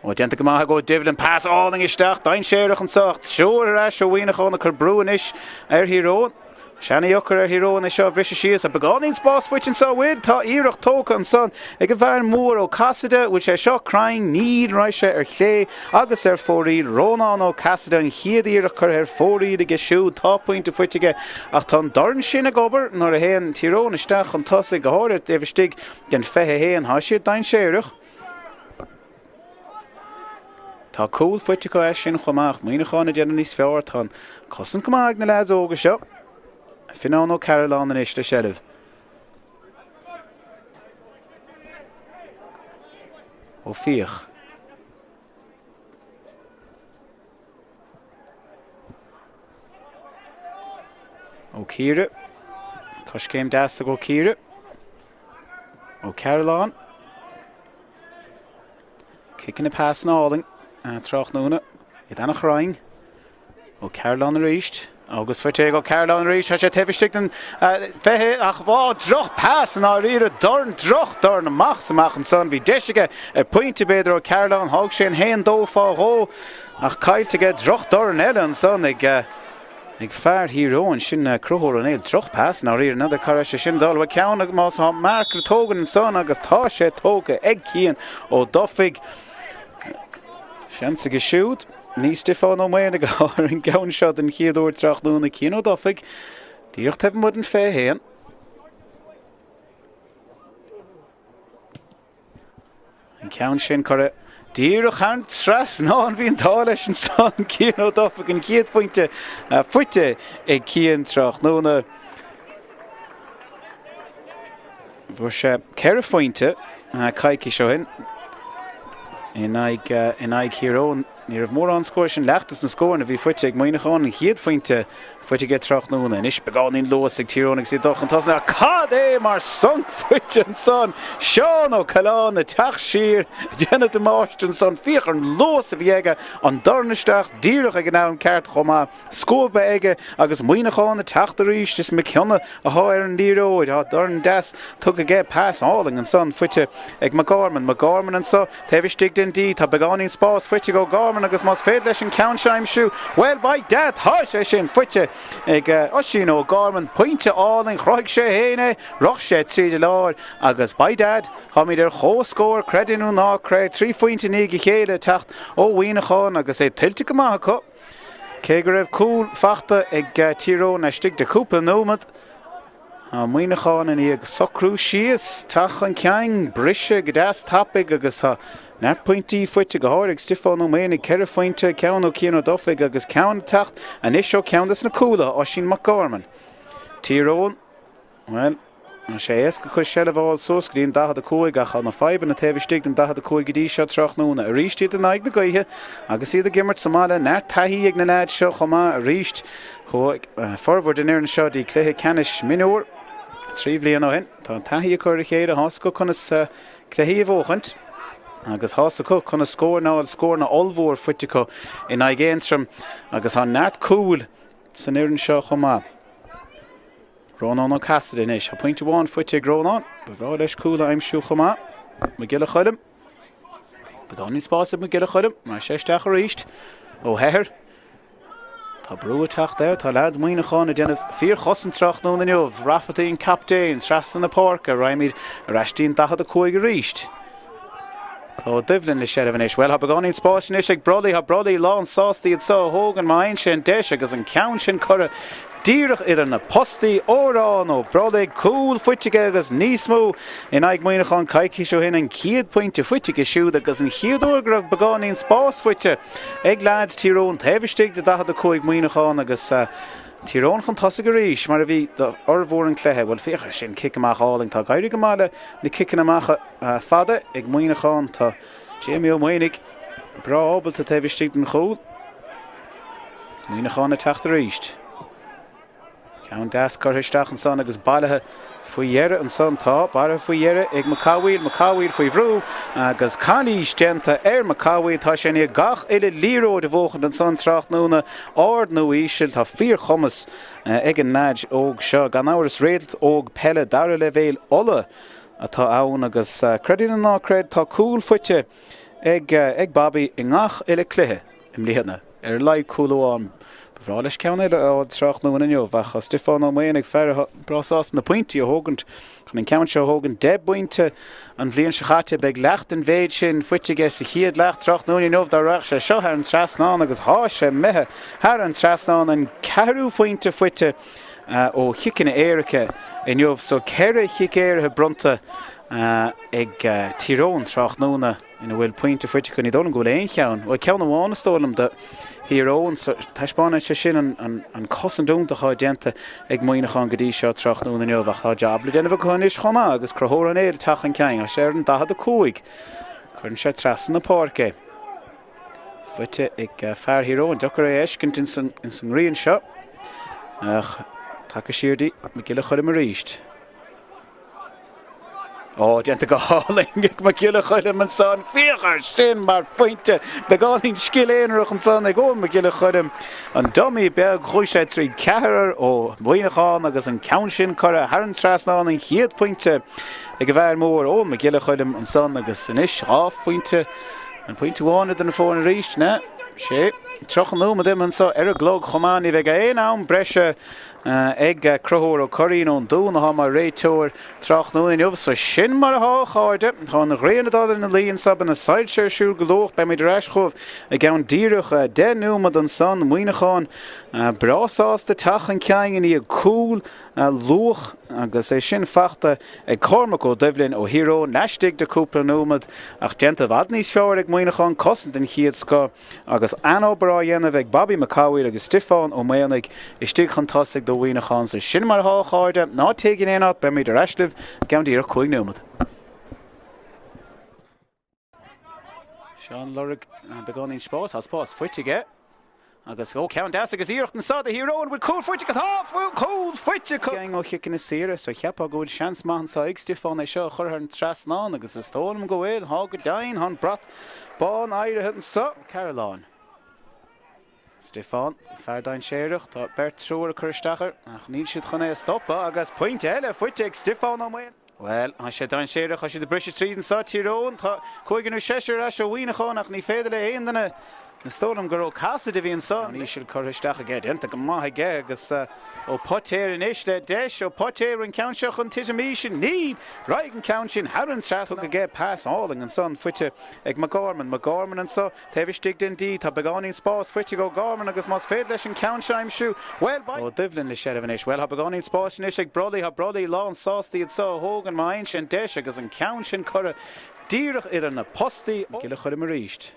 Ó, déanta go maith ag Ó Doibhlin, pas álainn isteach, dainséarach anseo ach triúr ar ais ó Mhuineachán ag cur brú anois ar Thír Eoghain. Seana-dheocair ar Thír Eoghain é seo a bhriseadh síos. Tá beagáinín spás faighte anseo, bhfuil? Tá iarracht tógtha ansan ag an bhfear mór Ó Casaide. Bhfuil sé seo cruinn? Níl, raghaidh sé ar chlé agus ar fóraoil. Rónán Ó Casaide, an chéad iarracht curtha ar fóraoil aige siúd. Tá pointe faighte aige ach tá an dorn sin ag obair nuair a théann Tír Eoghain isteach chun tosaigh, go háirithe taobh istigh den 21. Tá siad dainséarach. Tá cúl faighte acu as sin chomh maith. Muineachán ag déanamh níos fearr. Tá an cosaint go maith ag na leaids óga seo. Fionnán Ó Cairealláin anois le seilbh. Ó Fiaich. Ó Ciardha. Coiscéim deas ag Ó Ciardha. Ó Cairealláin. Ciceanna pasanna álainn tráthnóna. Iad ana-chruinn. Ó Cairealláin arís. Agus faighte ag Ó Cairealláin arís. Tá sé taobh istigh den 20 ach bhá droch pas i ndáiríre. Dorn, droch dorn amach is amach ansan. Bhí deis aige ar pointe b'fhéidir Ó Cairealláin. Thóg sé an haon dó fá dhó ach caillte aige. Droch dorn eile ansan ag ag fear Thír Eoghain. Sin Conchúr Ó Néill. Droch pas i ndáiríre. N'fheadar cá raibh sé sin ag dul. Bhuel ceann más tá marc le tógaint ansan agus tá sé tógtha ag Cian Ó Dufaigh. Seans aige siúd. Ní Stiofán Ó Maonaigh ar an gceann seo den chéad uair tráthnóna. Cian Ó Dufaigh, díreach taobh amuigh den 21. An ceann sin curtha díreach thar an trasnán. Bhí an t-ádh leis ansan Cian Ó Dufaigh an chéad phointe faighte ag Cian tráthnóna. Fuair sé ceithre phointe coicís ó shin in aghaidh in aghaidh Thír Eoghain. Ní raibh mórán scór sin leath des na scóranna a bhí faighte ag Muineachán. An chéad phointe faighte aige tráthnóna. Anois beagáinín luas ag Tír Eoghain agus iad dul chun tosaigh. Ach cad é mar sonc faighte ansan! Seán Ó Coileáin ag teacht siar ag déanamh damáiste ansan. Féach ar an luas a bhí aige, an dorn isteach díreach ag an am ceart chomh maith. Scuabtha aige agus Muineachán ag teacht arís. Is Mac Cionnaith athá ar an liathróid. Tá dorn deas tugtha aige. Pas álainn ansan faighte ag McGorman. McGorman anso taobh istigh den D. Tá beagáinín spás faighte ag O'Gorman agus más féidir leis an ceann seo a aimsiú, bhuel, by dad, tá sé sin faighte ag Oisín O'Gorman. Pointe álainn. Chruthaigh sé féin é. Rith sé tríd an lár agus by dad, táimid ar chomhscór, creid é nó ná creid. 3 phointe i ndiaidh a chéile ag teacht ó Mhuineachán agus é tuillte go maith acu. Cé go raibh cúl fachta ag Tír Eoghain laistigh de chúpla nóiméad, tá Muineachán i ndiaidh socrú síos, teacht chun cinn, briseadh go deas tapaidh agus tá neart pointí faighte, go háirithe ag Stiofán Ó Maonaigh, ceithre phointe, ceann ó Cian Ó Dufaigh agus ceann ag teacht anois ó cheann des na cúlaithe, Oisín Mac Gorman. Tír Eoghain. Bhuel, tá sé éasca acu seilbh a fháil suas go dtí an 45 ach tá na fadhbanna taobh istigh den 45 go dtí seo tráthnóna. Arís iad in aghaidh na gaoithe agus iad ag imirt sa mbaile. Neart taithí ag na leaids seo chomh maith arís. Chuaigh formhór den fhoireann seo dtí cluiche ceannais mionúr 3 bhliain ó shin. Tá an taithí acu ar a chéile, tá 'fhios acu conas cluichí a bhuachaint agus tá 'fhios acu conas scór a fháil, scóranna ollmhór faighte acu in aghaidh Aontroim agus tá neart cúil san fhoireann seo chomh maith. Rónán Ó Casaide anois. Tá pointe amháin faighte ag Rónán. Ba bhreá leis cúl a aimsiú chomh maith. Mac Giolla Choilm. Beagáinín spáis ag Mac Giolla Choilm. Raghaidh sé isteach arís. Ó hEithir. Tá brú ag teacht air. Tá leaids Mhuineacháin ag déanamh fíorchosaint tráthnóna inniu. Rafferty an captaen trasna na páirce. Raghaimid ar ais dtí'n 45 arís. Tá Ó Doibhlin le seilbh anois. Bhuel, tá beagáinín spáis anois ag Brolly. Tá Brolly lán sásta iad seo a thógaint má fhaigheann sé an deis agus an ceann sin curtha díreach idir na postaí. Odhrán Ó Brollaigh, cúl faighte aige agus níos mó in aghaidh Muineacháin coicís ó shin. An chéad pointe faighte aige siúd agus an chéad uair go raibh beagáinín spáis faighte ag leaids Tír Eoghain taobh istigh de 45 Muineachán agus Tír Eoghain chun tosaigh arís mar a bhí d'fhormhór an chluiche. Bhuel, féach air sin, cic amach álainn. Tá ag éirí go maith le na ciceanna amach. Fada ag Muineachán tá Jamie Ó Maonaigh breá ábalta taobh istigh den chúl. Muineachán ag teacht arís. Ceann deas curtha isteach ansan agus bailithe faoi dheireadh ansan. Tá bailithe faoi dheireadh ag Mac Cathmhaoil, Mac Cathmhaoil faoi bhrú agus calaois déanta ar Mac Cathmhaoil. Tá sé i ndiaidh gach uile liathróid a bhuachaint ansan tráthnóna, ard nó íseal. Tá fíorchumas ag an leaid óg seo. Gan amhras réalt óg peile dara leibhéal Uladh atá ann agus creid é nó ná creid, tá cúl faighte ag ag Bobby i ngach uile cluiche i mbliana, ar a laghad cúl amháin. Bhreá leis ceann eile a fháil tráthnóna inniu ach tá Stiofán Ó Maonaigh, fear atá breá sásta na pointí a thógaint, chun an ceann seo a thógaint. 10 bpointe an bhliain seo caite, beidh leath den mhéid sin faighte aige sa chéad leath tráthnóna inniu dá raghadh sé seo thar an trasnán agus thá sé imithe thar an trasnán, an ceathrú phointe faighte ó chiceanna éirice inniu. So 4 chic éirice bronnta ag Tír Eoghain tráthnóna. ina bhfuil pointe faighte acu. Ní dóigh liom go bhfuil aon cheann, bhuel, ceann amháin is dóigh liom do Thír Eoghain. So, taispeánann sé sin an cosaint iontach atá déanta ag Muineachán go dtí seo tráthnóna inniu. Ach tá jab le déanamh acu anois chomh maith agus Conchúr Ó Néill ag teacht chun cinn. Tá sé ar an 45. Cuireann sé trasna na páirce é. Faighte ag fear Thír Eoghain. Deacair é a fheiscint ins an ngrian seo. Ach tagtha siar dtí Mac Giolla Choilm arís. Ó, déanta go hálainn ag Mac Giolla Choilm ansan. Féach air sin mar phointe! Beagáinín scil aonarach ansan ag Eoin Mac Giolla Choilm. An dummy beag, chuaigh sé trí ceathrar ó Mhuineachán agus an ceann sin curtha thar an trasnán, an chéad phointe ag an bhfear mór, Eoin Mac Giolla Choilm ansan agus anois 2 phointe, an pointe amháin idir na foirne arís. Na, sé, 30 nóiméad imithe anso ar an gclog chomh maith, ní bheidh aon am breise ag Conchúr Ó Curraoin ón Dún atá mar réiteoir tráthnóna inniu. So sin mar atá, a chairde. Tá an ghrian ag dul ina luí anso, beidh na soilse ar siúl go luath. Beimid ar ais chugaibh i gceann díreach 10 nóiméad ansan. Muineachán breá sásta teacht chun cinn i ndiaidh cúl luath agus é sin fachta ag Cormac Ó Doibhlin ó Thír Eoghain laistigh de cúpla nóiméad ach déanta i bhfad níos fearr ag Muineachán, cosaint den chéad scoth. Agus an-obair á dhéanamh ag Bobby Mac Cathmhaoil agus Stiofán Ó Maonaigh istigh chun tosaigh do Mhuineachán. So sin mar atá, a chairde. Ná téigí in aon áit, beimid ar ais libh i gceann díreach 5 nóiméad. Seán ag lorg beagáinín spáis, tá spás faighte aige. Agus ó ceann deas agus iarracht anso do Thír Eoghain, bhfuil cúl faighte acu? Tá cúl faighte acu! Gang ó chiceanna saora, so cheapfá go bhfuil seans maith anso ag Stiofán é seo a chur thar an trasnán agus is dóigh liom go bhfuil, tá go deimhin, tá an brat bán éirithe anso. Ó Cairealláin. Stiofán, fear dainséarach, tá beirt triúr ag cur isteach air ach níl siad chun é a stopadh agus pointe eile faighte ag Stiofán Ó Maonaigh. Bhuel, tá sé dainséarach, tá siad ag briseadh tríd anso, Tír Eoghain, tá cúigear nó seisear ar ais ó Mhuineachán ach ní féidir le aon duine, is dóigh liom gur Ó Casaide a bhí anso. An íseal curtha isteach aige, déanta go maith aige agus Ó Poitéir anois le deis, Ó Poitéir an ceann seo chun titim íseal, níl! Raghaidh an ceann sin thar an trasnán aige, pas álainn ansan faighte ag McGorman, McGorman anso Taobh istigh den D, tá beagáinín spáis faighte ag O'Gorman agus más féidir leis an ceann seo a aimsiú, bhuel, beidh. Ó Doibhlin le seilbh anois. Bhuel, tá beagáinín spáis anois ag Brolly. Tá Brolly lán sásta iad seo a thógaint má fhaigheann sé an deis agus an ceann sin curtha díreach idir na postaí. Mac Giolla Choilm arís.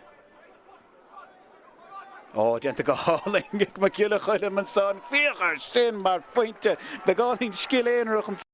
Ó, déanta go hálainn ag Mac Giolla Choilm ansan. Féach air sin mar phointe! Beagáinín scil aonarach ansan.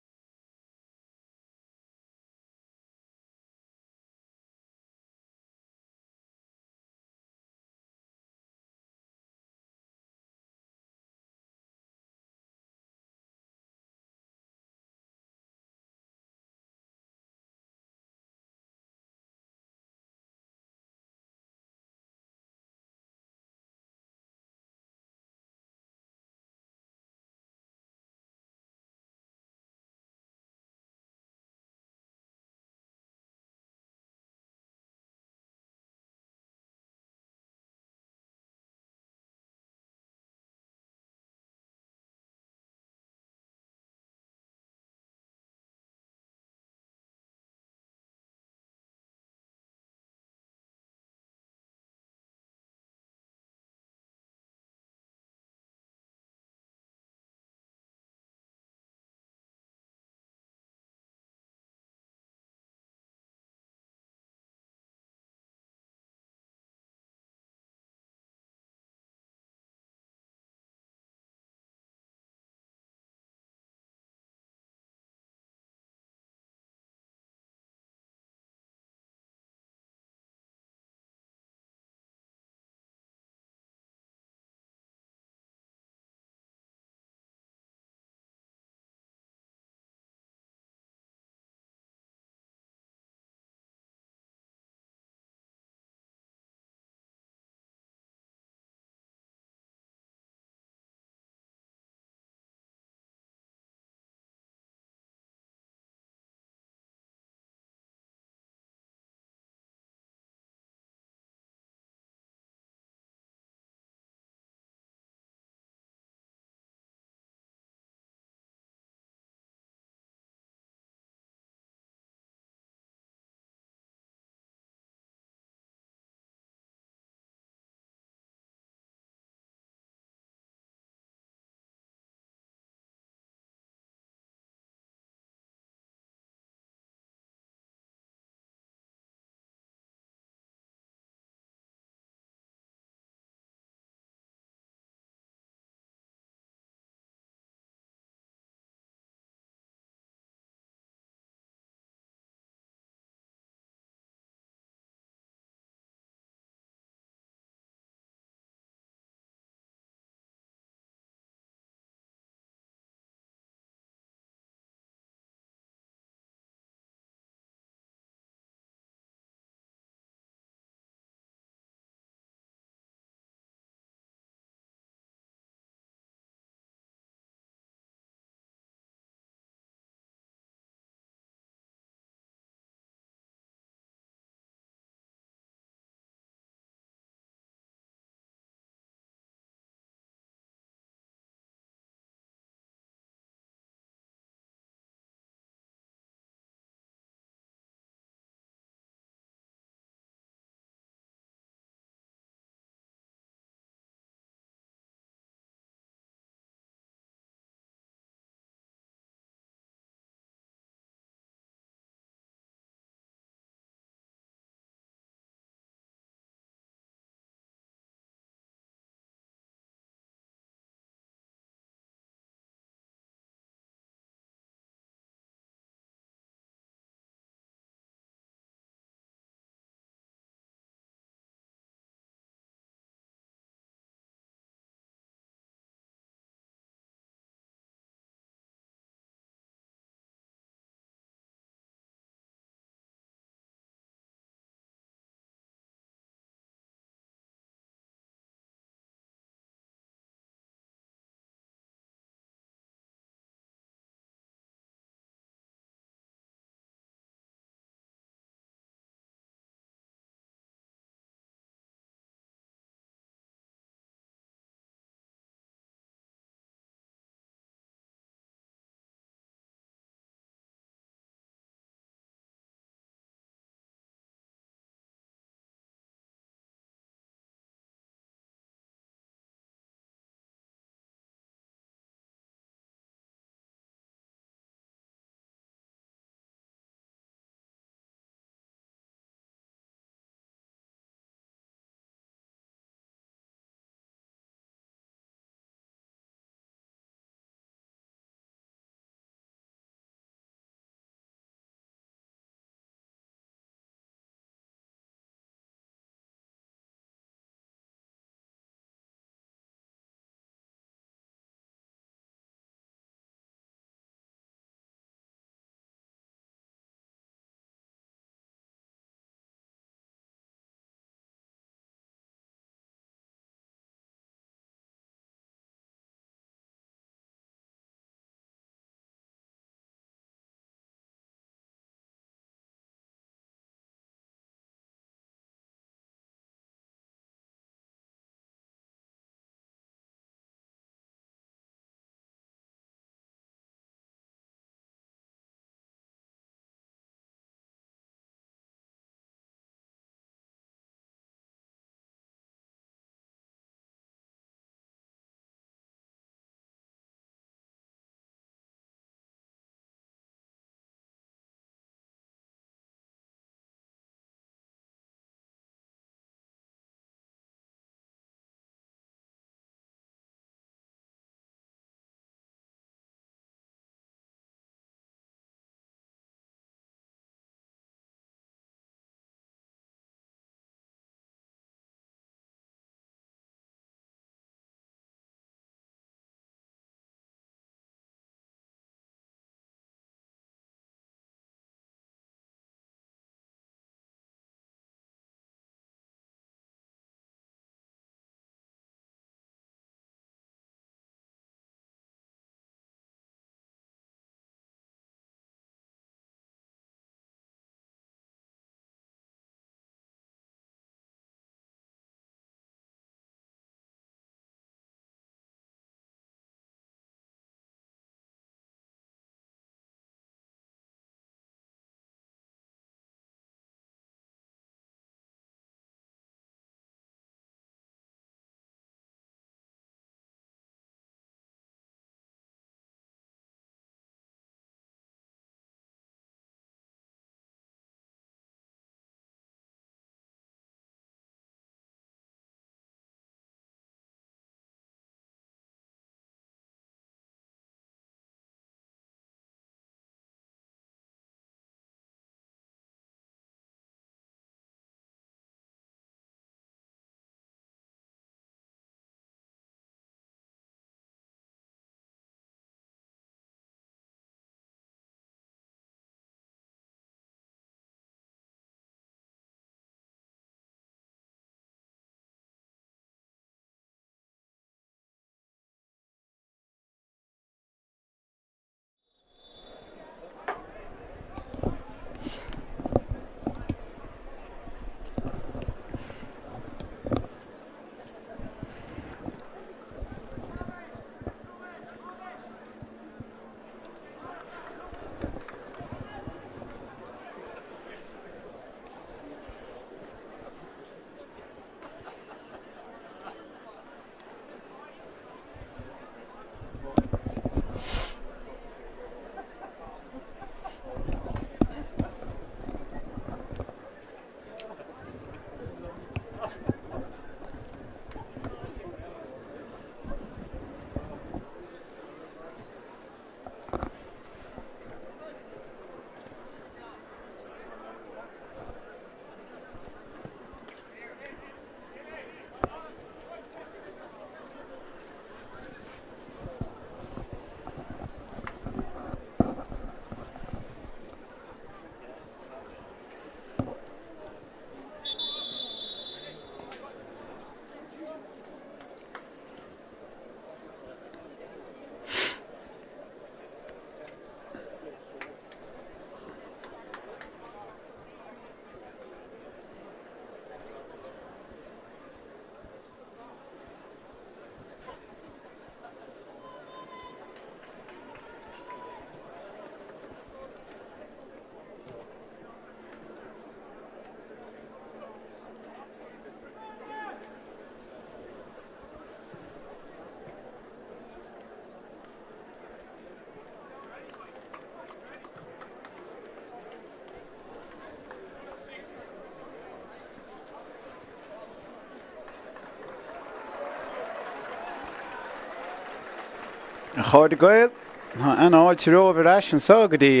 A chairde Gael, tá an-fháilte romhaibh ar ais anseo go dtí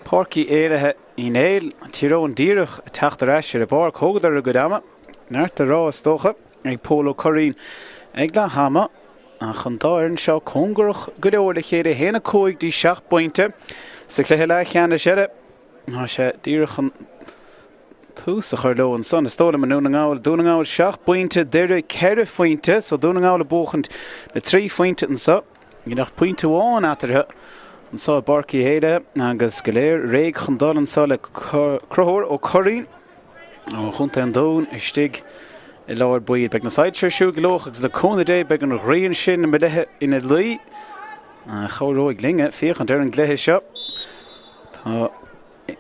Páirc Uí Éallaithe Uí Néill, Tír Eoghain díreach ag teacht ar ais ar an bpáirc. Thógadar a gcuid ama, neart le rá is dócha, ag Pól Ó Curraoin ag leath ama, ach an dá fhoireann seo cóngarach go leor le chéile, 1-5 go dtí 7 bpointe sa chluiche leathcheannais eile. Tá sé díreach chun tús a chur leo ansan, is dóigh liom, i nDún na nGall. Dún na nGall 7 bpointe, Doire 4 phointe, so Dún na nGall ag buachaint le 3 phointe anso. Níl ach pointe amháin eatarthu anso i bPáirc Uí Éallaithe agus go léir réidh chun dul anso le Conchúr Ó Curraoin ó Chontae an Dúin istigh i lár baill. Beidh na soilse ar siúl go luath agus le cúnamh Dé beidh an ghrian sin ina luí a chabhróidh linne féachaint ar an gcluiche seo. Tá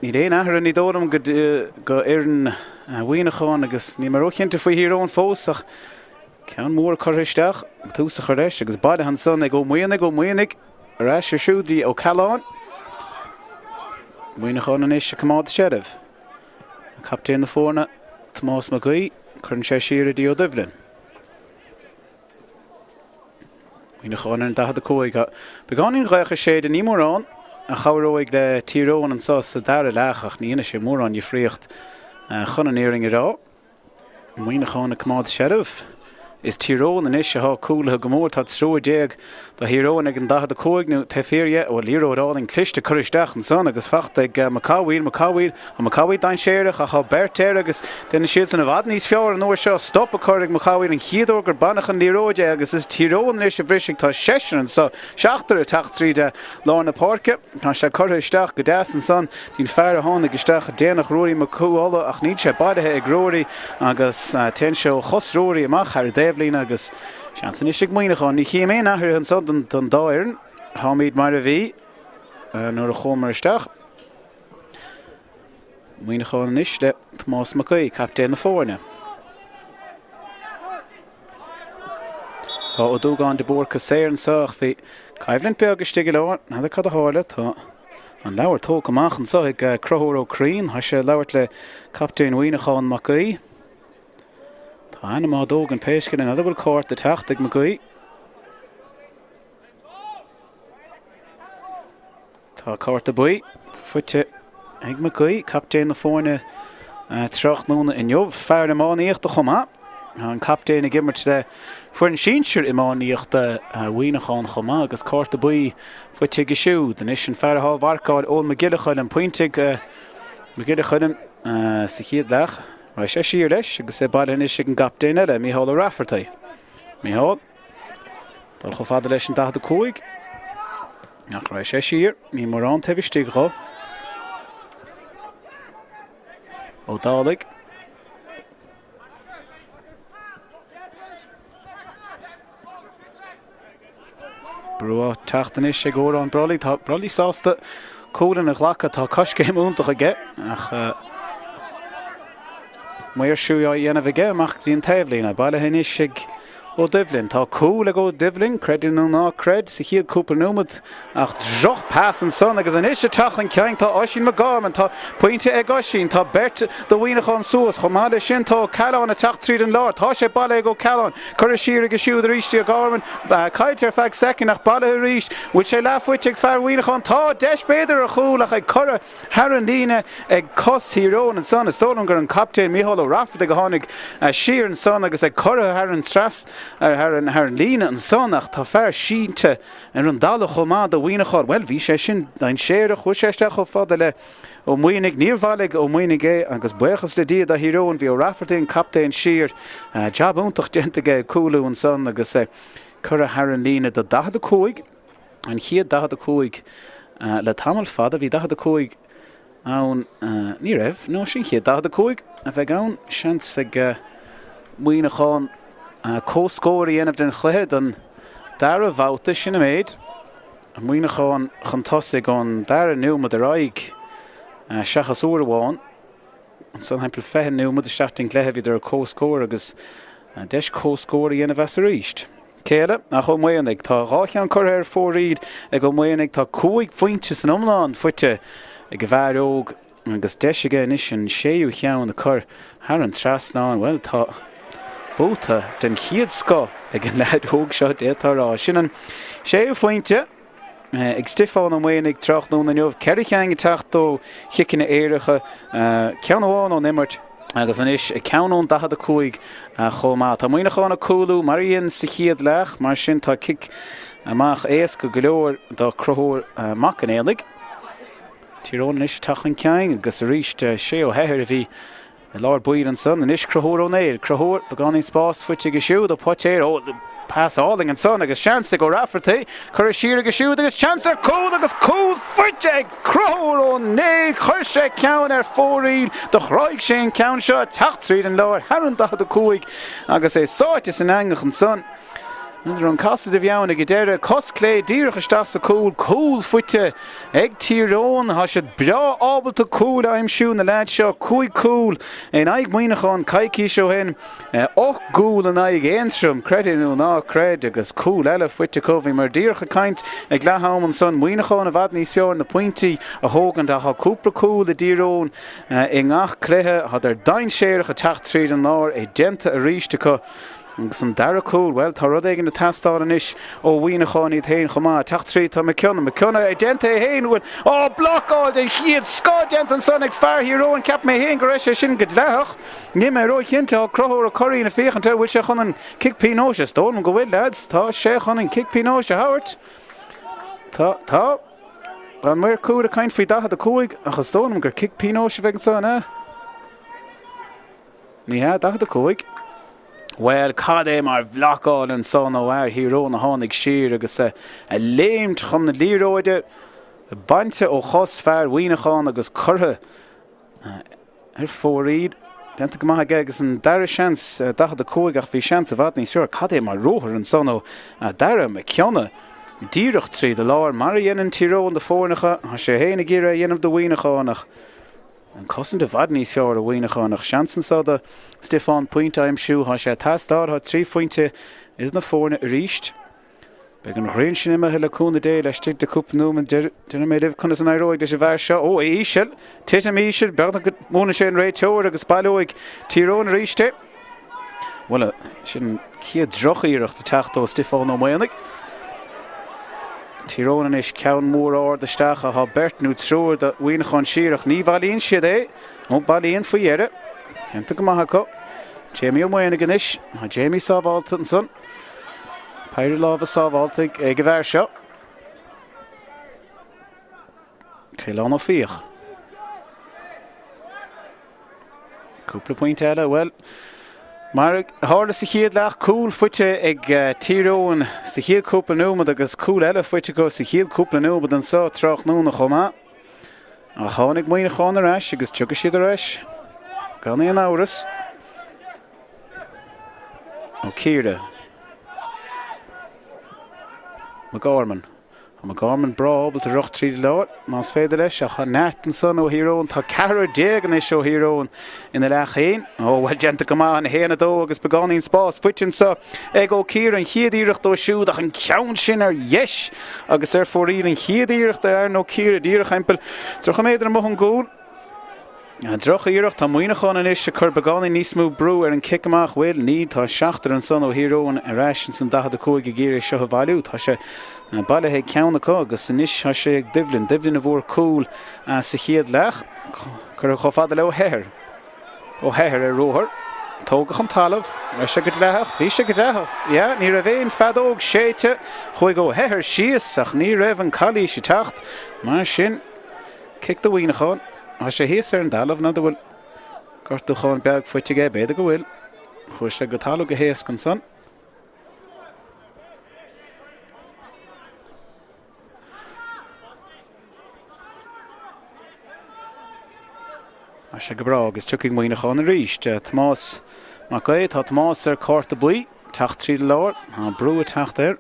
Níl aon athrú ní dóigh liom go fhoireann Mhuineacháin agus níl mé róchinnte faoi Thír Eoghain fós ach ceann mór curtha isteach, tús a chur leis agus bailithe ansan ag Ó Maonaigh, Ó Maonaigh ar ais ar siúd dtí Ó Cealláin. Muineachán anois ag coimeád seilbh. Captaen na foirne, Tomás Mac Aoidh, cuireann sé siar go dtí Ó Doibhlin. Muineachán ar an 45. Beagáinín gaoth ag séideadh, ní mórán a chabhróidh le Tír Eoghain anseo sa dara leath ach ní dhéanfaidh sé mórán difríocht chun an fhírinne a rá. Muineachán ag coimeád seilbh. Is Tír Eoghain anois atá cúlaithe go mór. Tá triúr do Thír Eoghain ag an 45 nó taobh thiar dhe. Bhuel, liathróid álainn cliste curtha isteach ansan agus fachta ag Mac Cathmhaoil. Mac Cathmhaoil, Tá Mac Cathmhaoil dainséarach ach tá beirt air agus déanann siadsan i bhfad níos fearr an uair seo. Stop a chur ag Mac Cathmhaoil an chéad uair gur baineadh an liathróid de agus is Tír Eoghain anois a bhrisfidh. Tá seisear anso, seachtar ag teacht tríd lár na páirce. Tá sé curtha isteach go deas ansan dtí'n fear a tháinig isteach déanach, Ruairí Mac Cú Uladh, ach níl sé bailithe ag Ruairí agus téann sé ó chos Ruairí amach thar an dtaobhlíne agus seans anois ag Muineachán. Ní chím aon athruithe anso don dá fhoireann. Táimid mar a bhí nuair a chuamar isteach. Muineachán anois le Tomás Mac Aoidh, captaen na foirne. Tá Ó Dúgáin de Búrca saor anseo ach bhí coimhlint beag istigh i lár. N'fheadar cad a tharla. Tá an leabhar tógtha amach anseo ag Conchúr Ó Curraoin. Tá sé ag labhairt le captaen Mhuineacháin Mac Aoidh. Tá ainm á dtógaint pé scéal é. N'fheadar bhfuil cárta ag teacht ag Mac Aoidh. Tá cárta buí faighte ag Mac Aoidh, captaen na foirne tráthnóna inniu. Fear iománaíochta chomh maith. Tá an captaen ag imirt le foireann sinsir iománaíochta Mhuineacháin chomh maith agus cárta buí faighte aige siúd. Anois an fear atá á mharcáil, Eoin Mac Giolla Choilm, pointe ag Mac Giolla Choilm sa chéad leath. Raghaidh sé siar leis agus é bailithe anois ag an gcaptaen eile, Micheál Ó Raifeartaigh. Micheál. Dul chomh fada leis an 45. Ach raghaidh sé siar. Níl mórán taobh istigh dho. Ó Dálaigh. Brú á teacht anois ag Odhrán Brolly. Tá Brolly sásta cúilín a ghlacadh. Tá coiscéim iontach aige ach maoirsiú á dhéanamh aige amach go dtí an taobhlíne. Bailithe anois ag Ó Doibhlin. Tá cúl ag Ó Doibhlin, creid é nó ná creid, sa chéad cúpla nóiméad ach droch pas ansan agus anois ag teacht chun cinn tá Oisín McGorman. Tá pointe ag Oisín. Tá beirt do Mhuineachán suas. Chomh maith leis sin tá Ó Cealláin ag teacht tríd an lár. Tá sé bailithe ag Ó Cealláin. Curtha siar aige siúd arís dtí O'Gorman. Caillte ar feadh soicind ach bailithe arís. Bhfuil sé leathfhaighte ag fear Mhuineacháin? Tá! Deis b'fhéidir ar chúl ach é curtha thar an líne ag cos Thír Eoghain ansan. Is dóigh liom gur an captaen Mícheál Ó Raifeartaigh a tháinig siar ansan agus é curtha thar an treas thar an líne ansan ach tá fear sínte ar an dtalamh chomh maith do Mhuineachán. Bhuel, bhí sé sin dainséarach. Chuaigh sé isteach chomh fada le Ó Maonaigh. Níor bhailigh Ó Maonaigh é agus buíochas le Dia do Thír Eoghain bhí Ó Raifeartaigh an captaen siar. Jab iontach déanta aige ag cúlú ansan agus é curtha thar an líne do 45. An chéad 45 le tamall fada. Bhí 45 ann, ní raibh, nó sin chéad 45 a bheidh ann. Seans ag Muineachán comhscór a dhéanamh den chluiche don dara bhabhta. Sin an méid. Muineachán chun tosaigh ón dara nóiméad ar aghaidh seachas uair amháin. Ansan timpeall 20 nóiméad isteach den gcluiche bhíodar ar comhscór agus deis comhscór a dhéanamh as arís. Cé eile ach Ó Maonaigh. Tá dhá cheann curtha ar fóraoil ag Ó Maonaigh. Tá cúig phointe san iomlán faighte ag an bhfear óg agus deis aige anois an séú cheann a chur thar an trasnán. Bhuel, tá. Buaite den chéad scoth ag an leaid óg seo, d'fhéadfá a rá. Sin an séú phointe ag Stiofán Ó Maonaigh tráthnóna inniu. 4 cheann ag teacht ó chiceanna éirice, ceann amháin ón imirt agus anois ceann ón 45 chomh maith. Tá Muineachán ag cúlú mar a dhein sa chéad leath, mar sin tá cic amach éasca go leor do Conchúr Mac an Éanaigh. Tír Eoghain anois ag teacht chun cinn agus arís Shay Ó hEithir a bhí I lár báire ansan anois Conchúr Ó Néill, Conchúr, beagáinín spás faighte aige siúd, Ó Poitéir, ó, pas álainn ansan agus seans ag Ó Raifeartaigh, curtha siar aige siúd agus seans ar cúl agus cúl faighte ag Conchúr Ó Néill, chuir sé ceann ar fóraoil, do chráigh sé an ceann seo, teacht tríd an lár thar an 45 agus é sáite san eangach ansan. N'fheadar an casadh de mheon ag an deireadh, cos clé díreach isteach sa cúl, cúl faighte ag Tír Eoghain. Tá siad breá ábalta cúil a aimsiú na leaids seo, 5 cúl in aghaidh Muineachán coicís ó shin, 8 gcúl in aghaidh Aontroim, creid é nó ná creid, agus cúl eile faighte acu. Bhíomar díreach ag caint ag leath am ansan, Muineachán i bhfad níos fearr na pointí a thógaint ach tá cúpla cúl i dTír Eoghain i ngach cluiche. Tádar dainséarach ag teacht tríd an lár, é déanta arís acu. Agus an dara cúl, bhuel, tá rud éigin ag teastáil anois ó Mhuineachán iad féin chomh maith. Teacht tríd, tá McKeown, McKeown é déanta é féin, bhuel, á, blocáil den chéad scoth déanta ansan ag fear Thír Eoghain. Cheap mé féin go raibh sé sin go dleathach. Níl mé róchinnte, tá Conchúr Ó Curraoin ag féachaint air, bhfuil sé chun an cic pionóis? Is dóigh liom go bhfuil, lads. Tá sé chun an cic pionóis a thabhairt. Tá, tá. Tá an maor cúil ag caint faoi 45, ach is dóigh liom gur cic pionóis a bheidh anso, an ea? Ní hea, 45. Bhuel, cad é mar bhlocáil ansan ó fhear Thír Eoghain a tháinig siar agus a léimt chun na liathróide, bainte ó chos fear Mhuineacháin agus curtha ar fóraoil. Déanta go maith aige agus an dara seans, 45, ach bhí seans i bhfad níos fearr. Cad é mar ruathar ansan ó Dara McKeown díreach tríd an lár, mar a dhéanann Tír Eoghain do foirneacha. Tá sé féin ag iarraidh a dhéanamh do Mhuineachán ach An cosaint i bhfad níos fearr ó Mhuineachán ach seans anso do Stiofán pointe a aimsiú. Tá sé ag teastáil, tá 3 phointe idir na foirne arís. Beidh an ghrian sin imithe le cúnamh Dé laistigh de cúpla nóiméad. Déarfaidh mé libh conas a n-éireoidh leis an bhfear seo. Ó, é íseal! Titim íseal! Beagnach go mbuaileann sé an réiteoir agus baileoidh Tír Eoghain arís é. Bhuel, sin an chéad drochiarracht ag teacht ó Stiofán Ó Maonaigh. Tír Eoghain anois, ceann mór ard isteach ach tá beirt nó triúr de Mhuineachán siar ach ní bhailíonn siad é. Ó, bailíonn faoi dheireadh. Déanta go maith acu. Jamie Ó Maonaigh anois. Tá Jamie sábhálta ansan. Péire lámha sábhálta ag an bhfear seo. Caolán Ó Fiaich. Cúpla pointe eile, bhuel, mar a tharla sa chéad leath, cúl faighte ag Tír Eoghain sa chéad chúpla nóiméad agus cúl eile faighte acu sa chéad chúpla nóiméad anseo tráthnóna chomh maith. Ach tháinig Muineachán ar ais agus tiocfaidh siad ar ais gan aon amhras. Ó Ciardha. McGorman. Tá McGorman breá ábalta rith tríd an lár, más féidir leis, ach tá neart ansan ó Thír Eoghain. Tá ceathrar déag anois ó Thír Eoghain ina leath féin. Ó, bhuel, déanta go maith, an 1-2 agus beagáinín spás faighte anso ag Ó Ciardha, an chéad iarracht dó siúd ach an ceann sin ar dheis agus ar fóraoil an chéad iarracht ar Aaron Ó Ciardha díreach thimpeall 30 méadar amuigh ón gcúl. Droch-iarracht, tá Muineachán anois ag cur beagáinín níos mó brú ar an cic amach, bhuel, ní, tá seachtar ansan ó Thír Eoghain ar ais ins an 45 ag iarraidh seo a bhailiú. Tá sé bailithe ag ceann acu agus anois tá sé ag Duibhlinn. Duibhlinn a bhfuair cúl sa chéad leath, curtha chomh fada le Ó hEithir. Ó hEithir ar ruathar. Tógadh chun talamh. Raibh sé go dleathach? Bhí sé go dleathach. Yeah, ní raibh aon feadóg séidte. Chuaigh Ó hEithir síos ach ní raibh an calaois ag teacht. Mar sin. Cic do Mhuineachán. Tá sé thíos ar an dtalamh, n'fheadar bhfuil gortúchán beag faighte aige, b'fhéidir go bhfuil. Chuaigh sé go talamh go héasca ansan. Tá sé go breá agus tiocfaidh Muineachán arís. Tomás Mac Aodha, tá Tomás ar cárta buí, teacht tríd an lár, tá brú ag teacht air.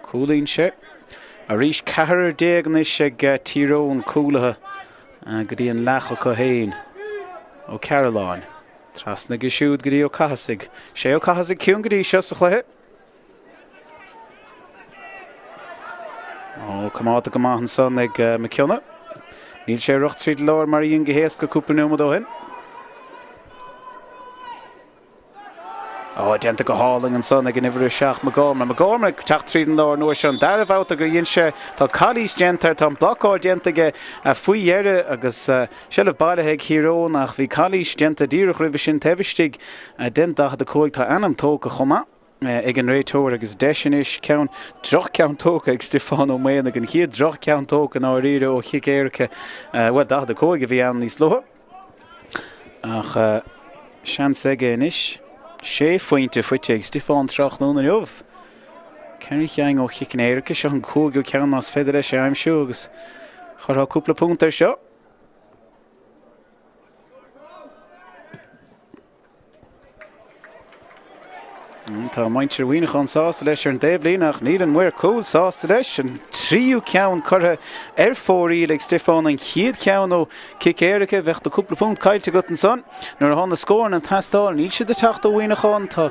Cúlaíonn sé arís. Ceathrar déag anois ag Tír Eoghain cúlaithe go dtí an leath acu féin. Ó Cearúlláin. Trasna aige siúd go dtí Ó Cathasaigh. Sé Ó Cathasaigh ciúin go dtí seo sa chluiche. Ó, coimeádta go maith ansan ag McKeown. Níl sé ag rith tríd an lár mar a dhein go héasca cúpla nóiméad ó shin. Ó, déanta go hálainn ansan ag an uimhir 7, McGorman. McGorman ag teacht tríd an lár an uair seo. An dara babhta gur dhein sé, tá calaois déanta air, tá an blocáil déanta aige faoi dheireadh agus seilbh bailithe ag Thír Eoghain ach bhí calaois déanta díreach roimhe sin taobh istigh den 45. Tá ainm tógtha chomh maith ag an réiteoir agus deis anois ceann, droch-cheann tógtha ag Stiofán Ó Maonaigh, an chéad droch-cheann tógtha i ndáiríre ó chic éirice, bhuel 45 a bhí ann níos luaithe. Ach seans aige anois. Sé phointe faighte ag Stiofán tráthnóna inniu. Ceithre cheann ó chiceanna éirice. Seo an cúigiú ceann más féidir leis é a aimsiú agus chuirfeadh cúpla punt air seo. Tá muintir Mhuineacháin sásta leis ar an dtaobhlíne ach níl an maor cúil sásta leis. An tríú ceann curtha ar fóraoil ag Stiofán, an chéad cheann ó chic éirice. Bheadh do cúpla punt caillte agat ansan. Nuair atá na scóranna ag teastáil, níl siad ag teacht ó Mhuineachán. Tá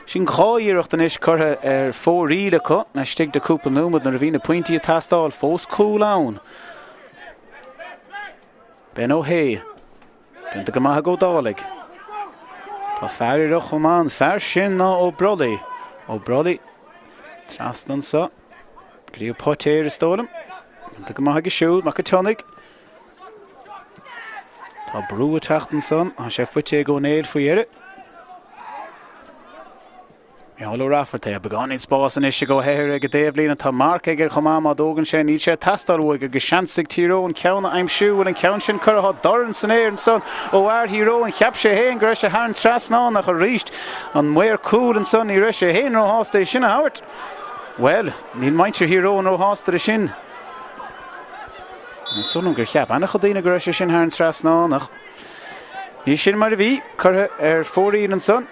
sin dhá iarracht anois curtha ar fóraoil acu laistigh de cúpla nóiméad nuair a bhí na pointí ag teastáil. Fós cúl ann. Ben Ó hAodha. Déanta go maith ag Ó Dálaigh. Tá fear ar chomh maith, an fear sin ná Ó Brollaigh. Ó Brollaigh trasna anso go dtí Ó Poitéir is dóigh liom. Déanta go maith aige siúd, Mac an tSionnaigh. Tá brú ag teacht ansan, tá sé faighte ag Ó Néill faoi dheireadh. Micheál Ó Raifeartaigh, beagáinín spás anois ag Ó hEithir ag an dtaobhlíne. Tá marc aige chomh maith má dtógann sé. Níl sé ag teastáil uaidh agus seans ag Tír Eoghain ceann a aimsiú. Bhfuil an ceann sin curtha? Tá dorn san aer ansan ó fhear Thír Eoghain. Cheap sé féin go raibh sé thar an trasnán ach arís an maor cúil ansan ní raibh sé féin róshásta é sin a thabhairt. Bhuel, níl muintir Thír Eoghain róshásta leis sin. Is dóigh liom gur cheap an-chuid daoine go raibh sé sin thar an trasnán ach ní sin mar a bhí. Curtha ar fóraoil ansan.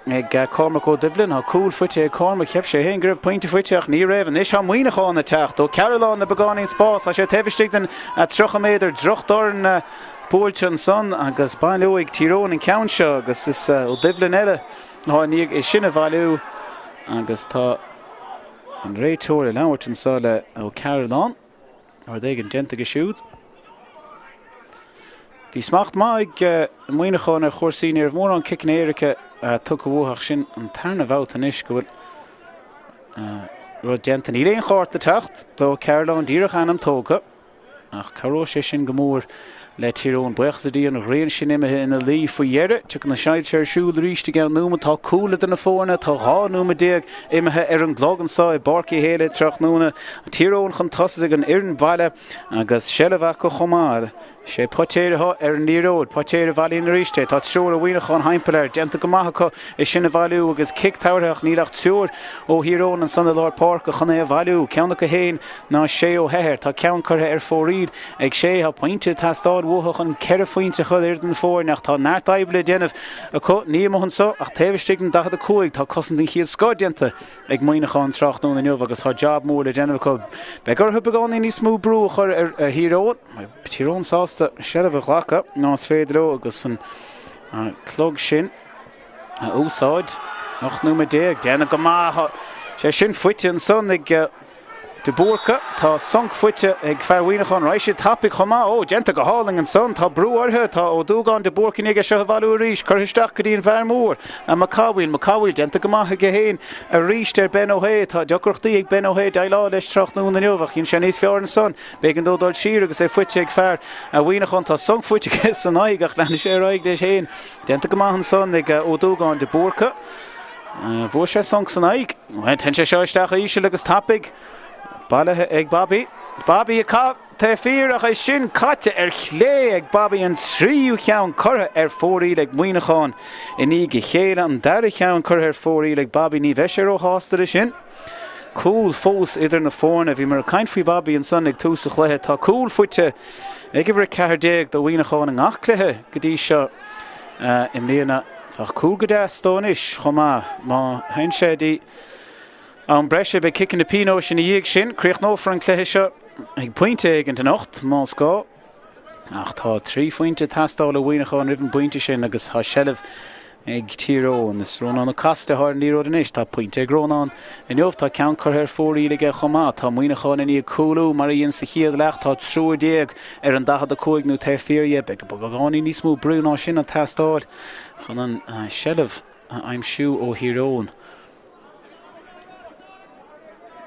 Ag Cormac Ó Doibhlin, tá cúl faighte ag Cormac. Cheap sé féin go raibh pointe faighte ach ní raibh. Anois tá Muineachán ag teacht. Ó Cearúlláin le beagáinín spás. Tá sé taobh istigh den 30 méadar. Drochdhorn buailte ansan agus baileoidh Tír Eoghain an ceann seo agus is Ó Doibhlin eile atá i ndiaidh é sin a bhailiú agus tá an réiteoir ag labhairt anseo le Ó Cearúlláin. Rud éigin déanta aige siúd. Bhí smacht maith ag Muineachán ar chúrsaí, ní raibh mórán ciceanna éirice tugtha uathu ach sin an tarna bhabhta anois go bhfuil rud déanta. Níl aon chárta ag teacht do Cearúlláin, díreach ainm tógtha ach cabhróidh sé sin go mór le Tír Eoghain. Buíochas le Dia an ghrian sin imithe ina luí faoi dheireadh. Tiocfaidh na soilse ar siúl arís i gceann nóiméad. Tá cúl idir na foirne. Tá 12 nóiméad imithe ar an gclog anseo i bPáirc Uí Héalaí tráthnóna. Tír Eoghain chun tosaigh ag an fhoireann bhaile agus seilbh acu chomh maith. Is é Poitéir atá ar an liathróid. Poitéir a bhailíonn arís é. Tá triúr ó Mhuineachán thimpeall air. Déanta go maith acu é sin a bhailiú agus cic tabhartha ach níl ach triúr ó Thír Eoghain ansan i lár páirce chun é a bhailiú. Ceann acu féin ná Shay Ó hEithir. Tá ceann curtha ar fóraoil ag Shay. Tá pointe ag teastáil uathu chun ceithre phointe a chur idir na foirne ach tá neart oibre le déanamh acu. Ní amuigh anseo ach taobh istigh den 45. Tá cosaint den chéad scoth déanta ag Muineachán tráthnóna inniu agus tá jab mór le déanamh acu. Beidh orthu beagáinín níos mó brú a chur ar Thír Eoghain. Beidh Tír Eoghain sásta seilbh a ghlacadh más féidir leo agus an clog sin a úsáid. 18 nóiméad. Déanamh go maith. Sé sin faighte ansan ag De Búrca, tá sonc faighte ag fear Mhuineacháin. Raghaidh siad tapaidh chomh maith. Ó, déanta go hálainn ansan. Tá brú orthu. Tá Ó Dúgáin, De Búrca i ndiaidh é seo a bhailiú arís. Curtha isteach go dtí an bhfear mór, Mac Cathmhaoil. Mac Cathmhaoil, déanta go maith aige féin arís ar Ben Ó hAodha. Tá deacrachtaí ag Ben Ó hAodha déileáil leis tráthnóna inniu ach dhein sé níos fearr ansan. B'éigean dó dul siar agus é faighte ag fear Mhuineacháin. Tá sonc faighte aige san aghaidh ach leanfaidh sé ar aghaidh leis féin. Déanta go maith ansan ag Ó Dúgáin, De Búrca. Bhuail sé sonc san aghaidh. Téann sé seo isteach íseal agus tapaidh. Bailithe ag Bobby. Bobby ag caitheamh taobh thiar ach é sin caite ar chlé ag Bobby an tríú cheann curtha ar fóraoil ag Muineachán i ndiaidh a chéile. An dara cheann curtha ar fóraoil ag Bobby. Ní bheidh sé róshásta leis sin. Cúl fós idir na foirne. Bhíomar ag caint faoi Bobby ansan ag tús an chluiche. Tá cúl faighte ag uimhir 14 do Mhuineachán i ngach cluiche go dtí seo i mbliana. Bheadh cúl go deas dó anois chomh maith má théann sé dtí am breise. Beidh ciceanna pionóis ina dhiaidh sin. Críochnófar an cluiche seo ag pointe éigin anocht más gá. Ach tá trí phointe ag teastáil ó Mhuineachán roimh an bpointe sin agus tá seilbh ag Tír Eoghain. Is Rónán Ó Casaide atá ar an liathróid anois. Tá pointe ag Rónán inniu. Tá ceann curtha ar fóraoil aige chomh maith. Tá Muineachán i ndiaidh cúlú mar a dhein sa chéad leath. Tá triúr déag ar an 45 nó taobh thiar dhe. Beidh beagáinín níos mó brú ná sin ag teastáil chun an seilbh. a aimsiú ó Thír Eoghain.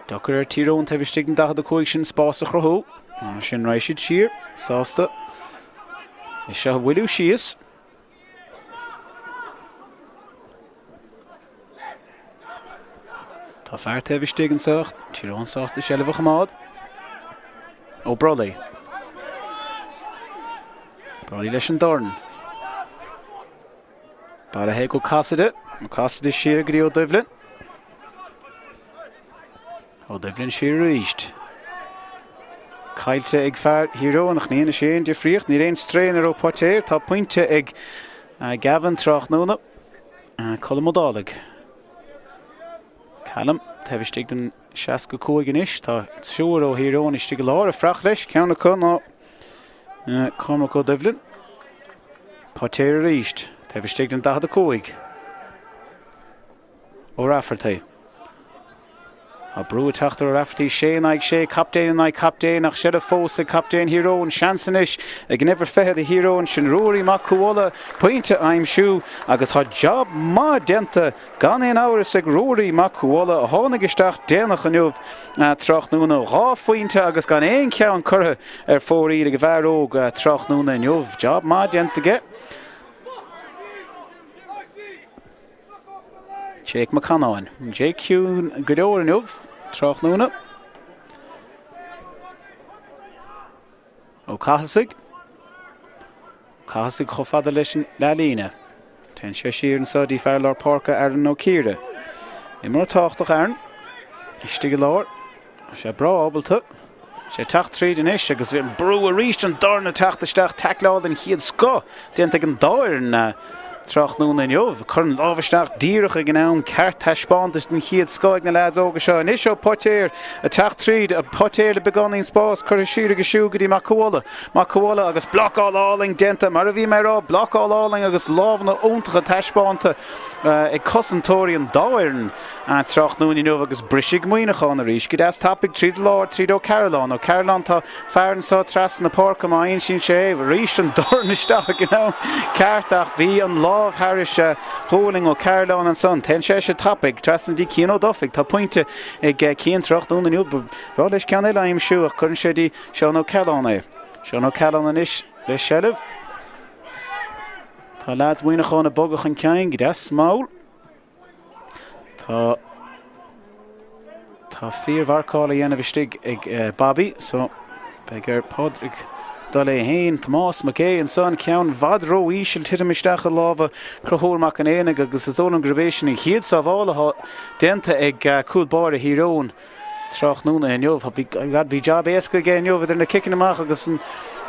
Deacair ar Thír Eoghain taobh istigh den 45 sin spás a chruthú. Mar sin raghaidh siad siar, sásta é seo a mhoilliú síos. Tá fear taobh istigh anseo, Tír Eoghain sásta seilbh a choimeád. Ó Brolly. Brolly leis an dorn. Bailithe ag Ó Casaide. Ó Casaide siar go dtí Ó Doibhlin. Ó Doibhlin siar arís. Caillte ag fear Thír Eoghain ach ní dhéanfaidh sé aon difríocht. Níl aon strain ar Ó Poitéir. Tá pointe ag Gavin tráthnóna. Colm Ó Dálaigh. Callum taobh istigh den 65 anois. Tá triúr ó Thír Eoghain istigh i lár ag fuireach leis. Ceann acu ná Cormac Ó Doibhlin. Poitéir arís. Taobh istigh den 45. Ó Raifeartaigh. Tá brú ag teacht ar Ó Raifeartaigh, sé in aghaidh sé, captaen in aghaidh captaein, ach seilbh fós ag captaen Thír Eoghain. Seans anois ag an uimhir 20 do Thír Eoghain, sin Ruairí Mac Cú Uladh, pointe a aimsiú agus tá jab maith déanta gan aon amhras ag Ruairí Mac Cú Uladh a tháinig isteach déanach inniu tráthnóna. Dhá phointe agus gan aon cheann curtha ar fóraoil ag an bhfear óg tráthnóna inniu. Jab maith déanta aige. Jake Mac Canáin. Jake ciúin go leor inniu, tráthnóna. Ó Cathasaigh. Ó Cathasaigh chomh fada leis an leathlíne. Téann sé siar anseo dtí fear lár páirce Aaron Ó Ciara. Imreoir tábhachtach Aaron. Istigh i lár. Tá sé breá ábalta. Sé teacht tríd anois agus bhí an brú arís an dorn ag teacht isteach taicleáil den chéad scoth déanta ag an dá fhoireann tráthnóna inniu. Cur an lámh isteach díreach ag an am ceart taispeántas den chéad scoth ag na leaids óga seo. Anois Ó Poitéir ag teacht tríd, Ó Poitéir le beagáinín spás curtha siar aige siúd go dtí Mac Cú Uladh. Mac Cú Uladh agus blocáil álainn déanta mar a bhí mé ag rá, blocáil álainn agus lámhanna iontacha taispeánta ag cosantóirí an dá fhoireann. Tráthnóna inniu agus brisfidh Muineachán arís go deas tapaidh tríd an lár tríd Ó Cearúlláin. Ó Cearúlláin tá fear anso trasna na páirce má aimsíonn sé é arís an dorn isteach ag an am ceart ach bhí an lámh thairis ghualainn Ó Cearúlláin ansan. Téann sé tapaidh trasna dtí Cian Ó Dufaigh. Tá pointe ag Cian tráthnóna inniu. Ba bhreá leis ceann eile a aimsiú ach cuireann sé dtí Seán Ó Cealláin é. Seán Ó Cealláin anois le seilbh. Tá leaids Mhuineacháin ag bogadh chun cinn go deas mall. Tá Tá fíormharcáil á dhéanamh istigh ag Bobby so beidh ar Phádraig dul é féin. Tomás Mac Aodha ansan, ceann i bhfad ró-íseal, titim isteach i lámha Conchúr Mac an Éanaigh agus is dóigh liom gurb é sin an chéad sábháil atá déanta ag cúl báire Thír Eoghain. Tráthnóna inniu. Bhí jab éasca aige inniu idir na ciceanna amach agus an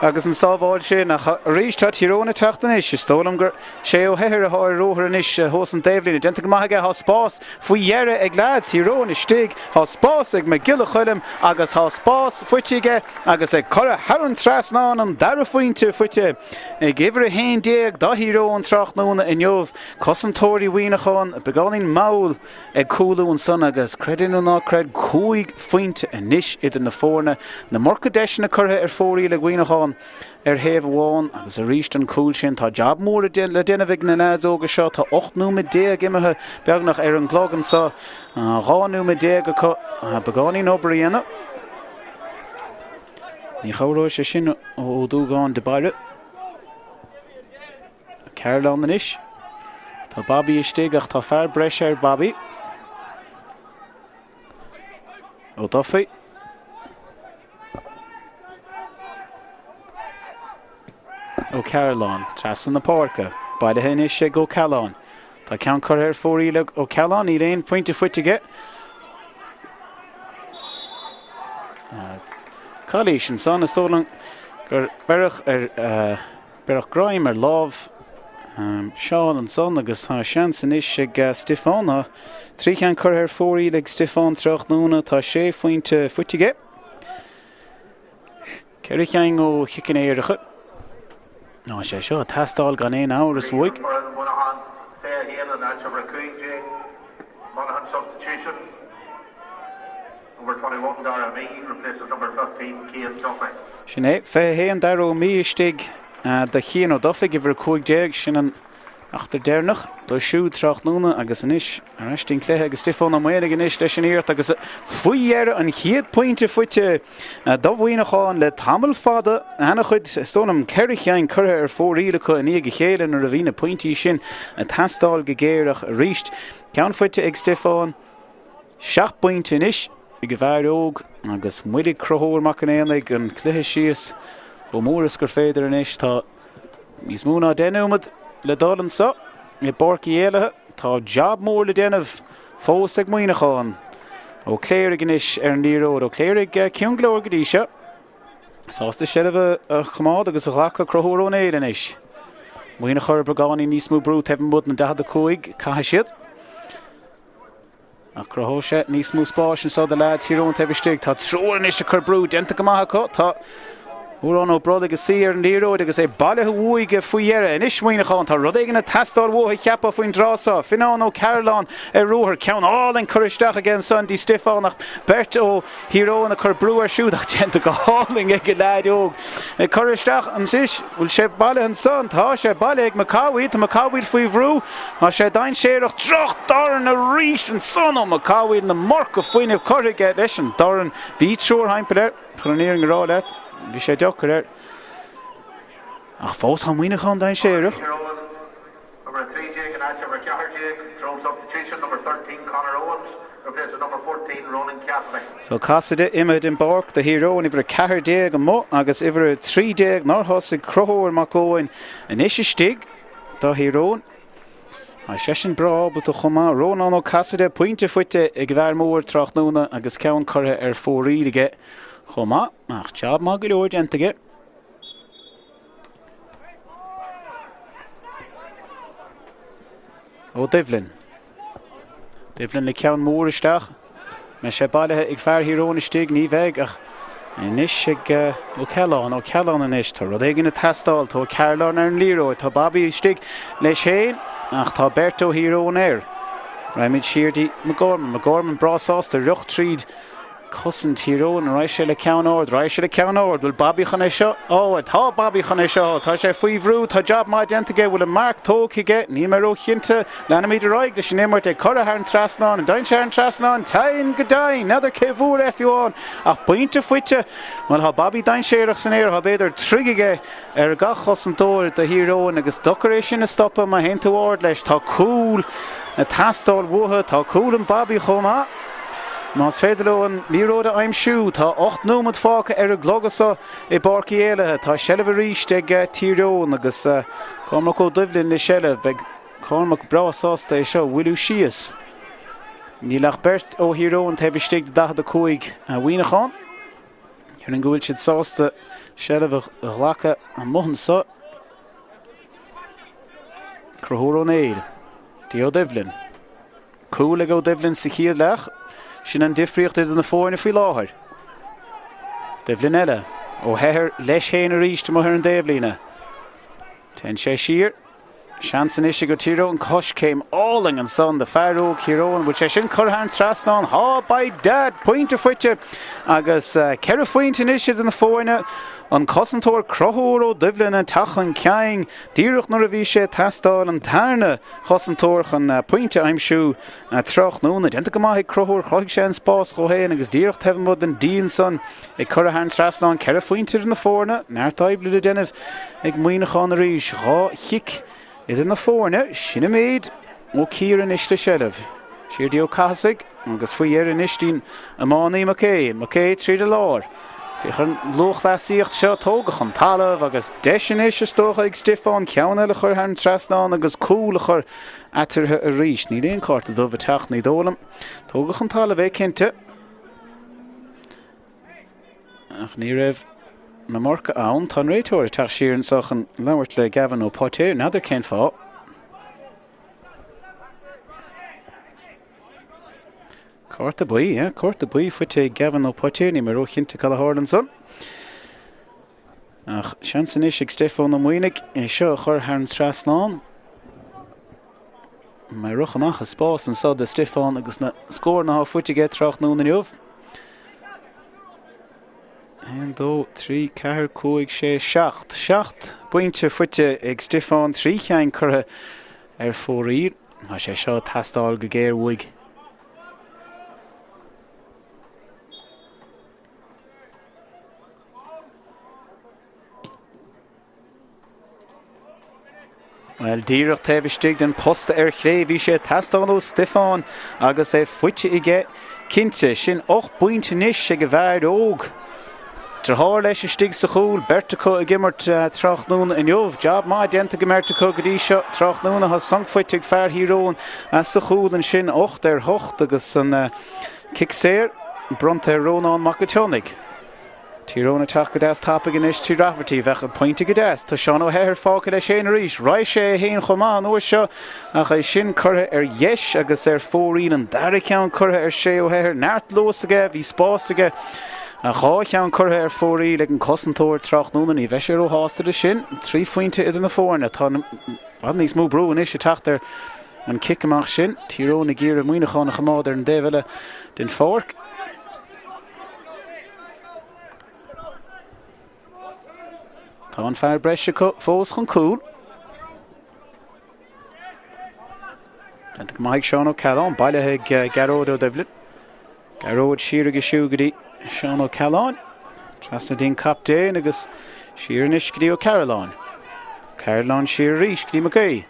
agus an sábháil sin ach arís tá Tír Eoghain ag teacht anois. Is dóigh liom gur sé Ó hEithir atá ar ruathar anois thuas an taobhlíne. Déanta go maith aige, tá spás faoi dheireadh ag leaids Thír Eoghain istigh, tá spás ag Mac Giolla Choilm agus tá spás faighte aige agus é curtha thar an trasnán an dara phointe faighte ag uimhir 11 do Thír Eoghain tráthnóna inniu. Cosantóirí Mhuineacháin beagáinín mall ag cúlú ansan agus, creid é nó ná creid, 5 phointe anois idir na foirne. An iomarca deiseanna curtha ar fóraoil ag Muineachán ar thaobh amháin agus arís an cúl sin. Tá jab mór le déanamh ag na leaids óga seo. Tá 18 nóiméad imithe beagnach ar an gclog anso. 12 nóiméad acu beagáinín obair a dhéanamh. Ní chabhróidh sé sin ó Ó Dúgáin de Baire. Cearúlláin anois. Tá Bobby istigh ach tá fear breise ar Bobby. Ó Dufaigh. Ó Cearúlláin, trasna na páirce. Bailithe anois ag Ó Cealláin. Tá ceann curtha ar fóraoil ag Ó Cealláin, níl aon phointe faighte aige. Calaois ansan, is dóigh liom gur beireadh ar Beireadh greim ar lámh Seán ansan agus tá seans anois ag Stiofán. Tá 3 cheann curtha ar fóraoil ag Stiofán tráthnóna. Tá sé phointe faighte aige. Ceithre cheann ó chiceanna éirice. Tá sé seo ag teastáil gan aon amhras uaidh. Foireann Mhuineacháin 21 in áit uimhir 15, Monaghan substitution. Number 21 Dara Mee replaces number 15 Cian Duffy. Sin é, 21 Dara Ó Mí istigh do Chian Ó Dufaigh, uimhir 15, sin an Eachtra deireanach dóibh siúd tráthnóna agus anois ar ais don chluiche agus Stiofán Ó Maonaigh anois leis an iarracht agus faoi dheireadh an chéad pointe faighte do Mhuineachán le tamall fada. Ana-chuid, is dóigh liom, 4 cheann curtha ar fóraoil acu i ndiaidh a chéile nuair a bhí na pointí sin ag teastáil go géar ach arís ceann faighte ag Stiofán, 7 bpointe anois ag an bhfear óg agus moillfidh Conchúr Mac an Éanaigh an cluiche síos chomh mór is gur féidir anois. Tá. Níos mó ná 10 nóiméad le dul anseo i bPáirc Uí Éallaithe. Tá jab mór le déanamh fós ag Muineachán. Ó Cléirigh anois ar an liathróid. Ó Cléirigh ciúin go leor go dtí seo. Sásta seilbh a choimeád agus a ghlacadh Conchúr Ó Néill anois. Muineachán beagáinín níos mó brú taobh amuigh den 45. Caithfidh siad. Ach cruthóidh sé níos mó spáis anseo do leaids Thír Eoghain taobh istigh. Tá triúr anois ag cur brú déanta go maith acu. Tá Odhrán Ó Brollaigh ag suí ar an liathróid agus é bailithe uaidh faoi dheireadh. Anois Muineachán, tá rud éigin ag teastáil uathu cheapfá faoin dtráth seo. Fionnán Ó Cearúlláin ar ruathar. Ceann álainn curtha isteach aige ansan dtí Stiofán ach beirt ó Thír Eoghain ag cur brú air siúd ach déanta go hálainn ag an leaid óg. Ag cur isteach anois, bhfuil sé bailithe ansan? Tá sé bailithe ag Mac Cathmhaoil. Tá Mac Cathmhaoil faoi bhrú. Tá sé dainséarach. Droch-dhorn arís ansan ó Mac Cathmhaoil. An iomarca fuinnimh curtha aige leis an dorn. Bhí triúr thimpeall air, chun an fhírinne a rá leat. Bhí sé deacair air. Ach fós tá Muineachán dainséarach. Number 13 in áit uimhir 14, Tyrone substitution, number 13 Conor Owens, replaces number 14 Ronan Cassidy. So Cassidy imithe den bpáirc do Thír Eoghain, uimhir 14 amuigh agus uimhir 13 nár thosaigh Conchúr Mac Eoin anois istigh do Thír Eoghain. Tá seisean breá ábalta chomh maith. Rónán Ó Casaide, pointe faighte ag an bhfear mór tráthnóna agus ceann curtha ar fóraoil aige chomh maith. Ach jab maith go leor déanta aige. Ó Doibhlin. Doibhlin le ceann mór isteach. Mbeidh sé bailithe ag fear Thír Eoghain istigh? Ní bheidh ach anois ag Ó Cealláin. Ó Cealláin anois. Tá rud éigin ag teastáil. Tá Ó Cearúlláin ar an liathróid. Tá Bobby istigh leis féin ach tá beirt ó Thír Eoghain air. Raghaimid siar dtí McGorman. McGorman breá sásta riocht tríd Cosaint Thír Eoghain, an raghaidh sé le ceann ard, raghaidh sé le ceann ard, bhfuil Bobby chun é seo a fháil? Tá Bobby chun é seo a fháil, tá sé faoi bhrú, tá jab maith déanta aige, bhfuil an marc tógtha aige? Níl mé róchinnte, leanfaimid ar aghaidh leis an imirt, ag cur thar an trasnán, an dtéann sé thar an trasnán? Téann go deimhin, n'fheadar cé bhfuair é fiú amháin, ach pointe faighte, bhuel tá Bobby dainséarach san aer, tá b'fhéidir troigh aige ar gach chosantóir do Thír Eoghain agus deacair é sin a stopadh má théann tú ard leis. Tá cúl ag teastáil uathu, tá cúl ag Bobby chomh maith. Más féidir leo an liathróid a aimsiú, tá 8 nóiméad fágtha ar an gclog anseo i bPáirc Uí Éallaithe. Tá seilbh arís ag Tír Eoghain agus Cormac Ó Doibhlin le seilbh. Beidh Cormac breá sásta é seo a mhoilliú síos. Níl ach beirt ó Thír Eoghain taobh istigh de 45 Mhuineachán. Déarfainn go bhfuil siad sásta seilbh a ghlacadh amuigh anseo. Conchúr Ó Néill, dtí Ó Doibhlin. Cúl ag Ó Doibhlin sa chéad leath. Sin an difríocht idir na foirne faoi láthair. Doibhlin eile. Ó hEithir leis féin arís amuigh ar an dtaobhlíne. Téann sé siar. Seans anois ag Tír Eoghain coiscéim álainn ansan do fear óg Thír Eoghain. Bhfuil sé sin curtha thar an trasnán? Tá, by dad! Pointe faighte agus 4 phointe anois idir na foirne. An cosantóir Conchúr Ó Doibhlin ag teacht chun cinn díreach nuair a bhí sé ag teastáil an tarna chosantóir chun pointe a aimsiú tráthnóna. Déanta go maith ag Conchúr, chruthaigh sé an spás dhó féin agus díreach taobh amuigh den díon san Ag cur thar an trasnán, 4 phointe idir na foirne, neart oibre le déanamh ag Muineachán arís. 2 chic idir na foirne, sin an méid. Ó Ciarain anois le seilbh. Siar dtí Ó Cathasaigh agus faoi dheireadh anois dtí'n iománaí Mac Aodh. Mac Aodh tríd an lár. Féach ar an lúthchleasaíocht seo, tógadh chun talaimh agus deis anois is dócha ag Stiofán ceann eile a chur thar an trasnán agus cúl a chur eatarthu arís. Níl aon cárta dubh ag teacht, ní dóigh liom. Tógadh chun talaimh é cinnte. Ach ní raibh an iomarca ann. Tá an réiteoir ag teacht siar anseo chun labhairt le Gavin Ó Póitéir. N'fheadar cén fáth. Cárta buí, yeah, cárta buí faighte ag Gavin Ó Póitéir. Níl mé róchinnte cad a tharla ansan. Ach seans anois ag Stiofán Ó Maonaigh é seo a chur thar an trasnán. Mbeidh rith amach as spás anseo do Stiofán agus na scóranna atá faighte aige tráthnóna inniu. 1, 2, 3, 4, 5, 6, 7. 7 bpointe faighte ag Stiofán, 3 cheann curtha. Ar fóraoil. Tá sé seo ag teastáil go géar uaidh. Bhuel, díreach taobh istigh den posta ar chlé, bhí sé ag teastáil ó Stiofán agus é faighte aige. Cinnte, sin 8 bpointe anois ag an bhfear óg. Deartháir leis istigh sa chúl, beirt acu ag imirt tráthnóna inniu. Jab maith déanta ag an mbeirt acu go dtí seo tráthnóna. Tá sonc faighte ag fear Thír Eoghain sa chúl ansin, 8 ar 8 agus an cic saor bronnta ar Rónán Mac an tSionnaigh. Tír Eoghain ag teacht go deas tapaidh anois trí Rafferty. Bheadh an pointe go deas. Tá Seán Ó hEithir fágtha leis féin arís. Raghaidh sé é féin chomh maith an uair seo ach é sin curtha ar dheis agus ar fóraoil. An dara ceann curtha ar Shé Ó hEithir. Neart luas aige, bhí spás aige. Ach 2 cheann curtha ar fóraoil ag an cosantóir tráthnóna. Ní bheidh sé róshásta leis sin. 3 phointe idir na foirne. Tá i bhfad níos mó brú anois ag teacht ar an cic amach sin. Tír Eoghain ag iarraidh Muineachán a choimeád ar an dtaobh eile den pháirc. Tá an fear breise acu fós chun cúil. Déanta go maith ag Seán Ó Cealláin, bailithe ag Gearóid Ó Doibhlin. Gearóid siar aige siúd go dtí Seán Ó Cealláin. Trasna dtí'n captaen agus siar anois go dtí Ó Cearúlláin. Cearúlláin siar arís go dtí Mac Aoidh.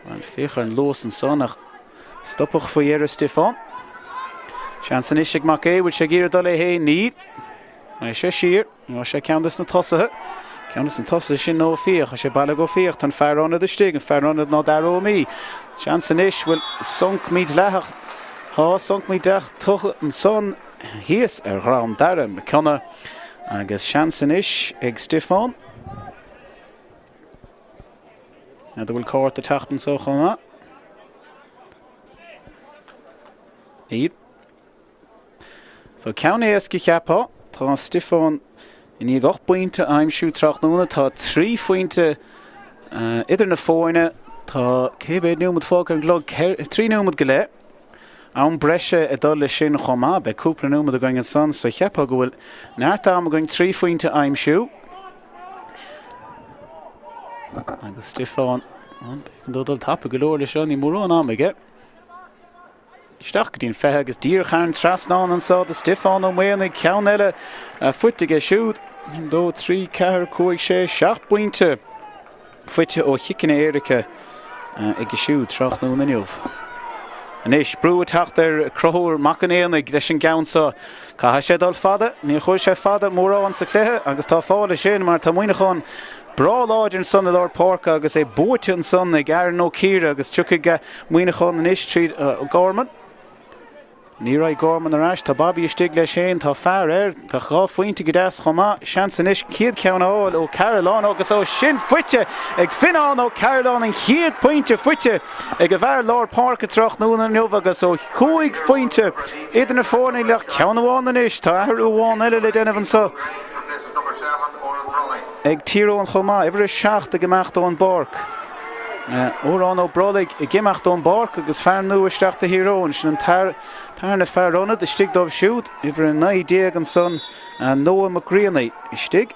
Bhuel, féach ar an luas ansan ach stopadh faoi dheireadh Stiofán. Seans anois ag Mac Aodh, bhfuil sé ag iarraidh dul é féin? Níl. Raghaidh sé siar. Ní raibh sé ceann des na tosaithe. Ceann des na tosaithe sin Ó Fiaich. Tá sé bailithe ag Ó Fiaich. Tá an fear ionaid istigh. An fear ionaid ná Dara Ó Mí. Seans anois, bhfuil sonc mídhleathach. Tá sonc mídhleathach tugtha ansan thíos ar dhroim Dara McKenna. Agus seans anois ag Stiofán. N'fheadar bhfuil cárta ag teacht anso chomh maith. Níl. So ceann éasca cheapfá. Tá Stiofán i ndiaidh 8 bpointe a aimsiú tráthnóna. Tá 3 phointe idir na foirne. Tá cé mhéad nóiméad fágtha ar an gclog? 3 nóiméad go leith. Am breise ag dul leis sin chomh maith. Beidh cúpla nóiméad againn ansan so cheapfá go bhfuil neart am againn 3 phointe a aimsiú. Agus Stiofán, b'éigean dó dul tapa go leor leis seo, níl mórán ama aige. Isteach go dtí an 20 agus díreach thar an trasnán anso do Stiofán Ó Maonaigh, ceann eile faighte aige siúd. 1, 2, 3, 4, 5, 6, 7 bpointe. Faighte ó chiceanna éirice aige siúd tráthnóna inniu. Anois, brú ag teacht ar Conchúr Mac an Éanaigh leis an gceann seo. Caithfidh sé dul fada. Níor chuaigh sé fada mórán sa chluiche agus tá fáth leis sin mar tá Muineachán breá láidir ansan i lár páirce agus é buaite ansan ag Aaron Ó Ciardha agus tiocfaidh Muineachán anois tríd Gorman. Ní raghaidh Gorman ar ais. Tá Bobby istigh leis féin. Tá fear air. Tá 2 phointe go deas chomh maith. Seans anois chéad cheann a fháil ó Cearúlláin agus ó sin faighte ag Fionnán Ó Cearúlláin an chéad pointe faighte ag an bhfear lár páirce tráthnóna inniu agus ó chúig phointe idir na foirne le ceann amháin anois. Tá athrú amháin eile le déanamh anseo ag Tír Eoghain chomh maith. Uimhir 7 ag imeacht ón bpáirc. Odhrán Ó Brollaigh ag imeacht ón bpáirc agus fear nua isteach do Thír Eoghain. Sin an tarna fear ionad istigh dóibh siúd. Uimhir 19 ansan, Noah Mac Grianna istigh.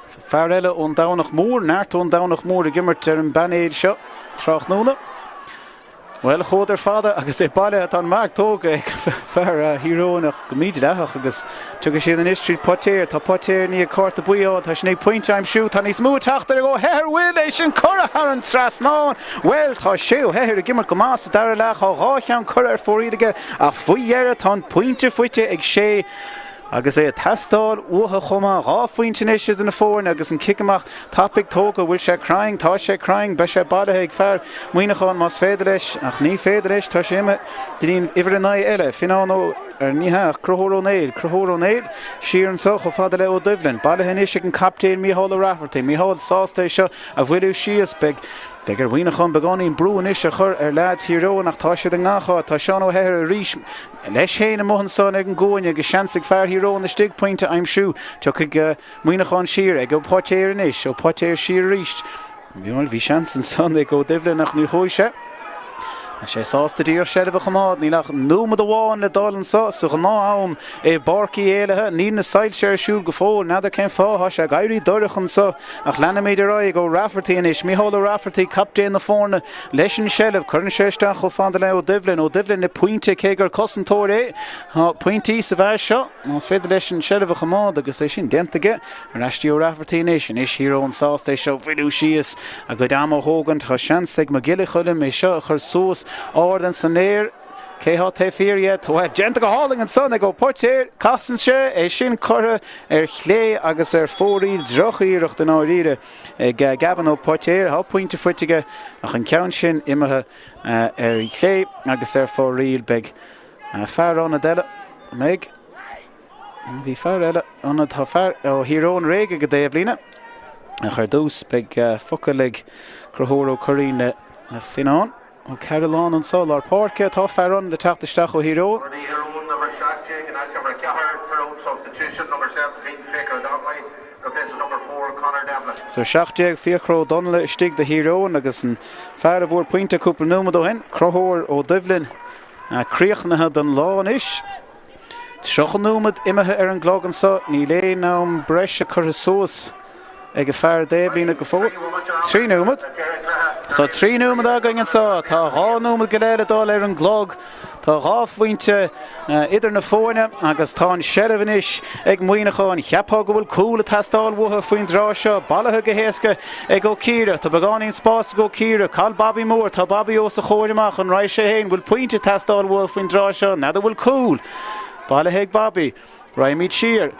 Fear eile ón Domhnach Mór, neart ón Domhnach Mór ag imirt ar an bpainéal seo tráthnóna. Bhuel, chuadar fada agus é bailithe. Tá an marc tógtha ag fear Thír Eoghain ach go mídhleathach agus tiocfaidh siad anois tríd Poitéir. Tá Poitéir i ndiaidh cárta buí a fháil. Tá sé i ndiaidh pointe a aimsiú. Tá níos mó ag teacht ar Ó hEithir. Bhfuil é sin curtha thar an trasnán? Bhuel, tá Shea Ó hEithir ag imirt go maith sa dara leath. Tá 2 cheann curtha ar fóraoil aige ach faoi dheireadh tá an pointe faighte ag Shea. Agus é ag teastáil uathu chomh maith. 2 phointe anois idir na foirne agus an cic amach tapaidh tógtha. Bhfuil sé cruinn? Tá sé cruinn. Beidh sé bailithe ag fear Mhuineacháin más féidir leis, ach ní féidir leis. Tá sé imithe go dtí an uimhir 9 eile, Fionnán Ó, ar ní hea, ach Conchúr Ó Néill. Conchúr Ó Néill siar anseo chomh fada le Ó Doibhlin. Bailithe anois ag an captaen Micheál Ó Raifeartaigh. Micheál sásta é seo a bhualadh síos. Beidh. Beidh ar Mhuineachán beagáinín brú anois a chur ar leaids Thír Eoghain ach tá siad i ngach áit. Tá Seán Ó hEithir arís leis féin amuigh ansan ag an gcúinne agus seans ag fear Thír Eoghain istigh pointe a aimsiú. Tiocfaidh Muineachán siar ag Ó Poitéir anois. Ó Poitéir siar arís. Bhuel, bhí seans ansan ag Ó Doibhlin ach ní chuaigh sé. Tá sé sásta díreach seilbh a choimeád. Níl ach nóiméad amháin le dul anseo sa ghnáth-am i bPáirc Uí Éallaithe. Níl na soilse ar siúl go fóill. N'fheadar cén fáth. Tá sé ag éirí dorcha anseo ach leanfaimid ar aghaidh. Ó Rafferty anois. Micheál Ó Rafferty, captaen na foirne, leis an seilbh. Cuireann sé isteach chomh fada le Ó Doibhlin. Ó Doibhlin le pointe cé gur cosantóir é. Tá pointí sa bhfear seo. Más féidir leis an seilbh a choimeád agus é sin déanta aige. Ar ais dtí Ó Rafferty anois. Anois Thír Eoghain sásta é seo a mhoilliú síos, a gcuid ama a thógaint. Tá seans ag Mac Giolla Choilm é seo a chur suas ard ins an aer. Cé thá taobh thiar dhe? Tá déanta go hálainn ansan ag Ó Poitéir. Casann sé é sin curtha ar chlé agus ar fóraoil. Droch-iarracht i ndáiríre ag Gavin Ó Poitéir. Tá pointe faighte aige ach an ceann sin imithe ar chlé agus ar fóraoil. Beidh fear ionaid eile. An mbeidh? Bhí fear eile ionad, tá fear ó Thír Eoghain réidh ag an dtaobhlíne. Ach ar dtús beidh focal ag Conchúr Ó Curraoin le Fionnán Ó Cairealláin anseo i lár páirce. Tá fear ionaid ag teacht isteach ó Thír Eoghain. Thír Eoghain, number 17 in áit uimhir 4, Tyrone substitution, number 17, Fiachra Donnelly, replaces number 4, Conor Devlin. So 17 Fiachra Ó Donnaile istigh do Thír Eoghain agus an fear a bhfuair pointe cúpla nóiméad ó shin, Conchúr Ó Doibhlin, críochnaithe don lá anois. 30 nóiméad imithe ar an gclog anseo. Níl aon am breise curtha suas ag an fear taobhlíne go fóill. 3 nóiméad. So 3 nóiméad againn anseo. Tá 2 nóiméad go leith le dul ar an gclog. Tá 2 phointe idir na foirne agus tá an seilbh anois ag Muineachán. Cheapfá go bhfuil cúl ag teastáil uathu faoin dtráth seo. Bailithe go héasca ag Ó Ciardha. Tá beagáinín spáis ag Ó Ciardha. Cá bhfuil Bobby Moore. Tá Bobby os a chomhair amach. An raghaidh sé féin? Bhfuil pointe ag teastáil uathu faoin dtráth seo? N'fheadar bhfuil cúl bailithe ag Bobby. Raghaimid siar.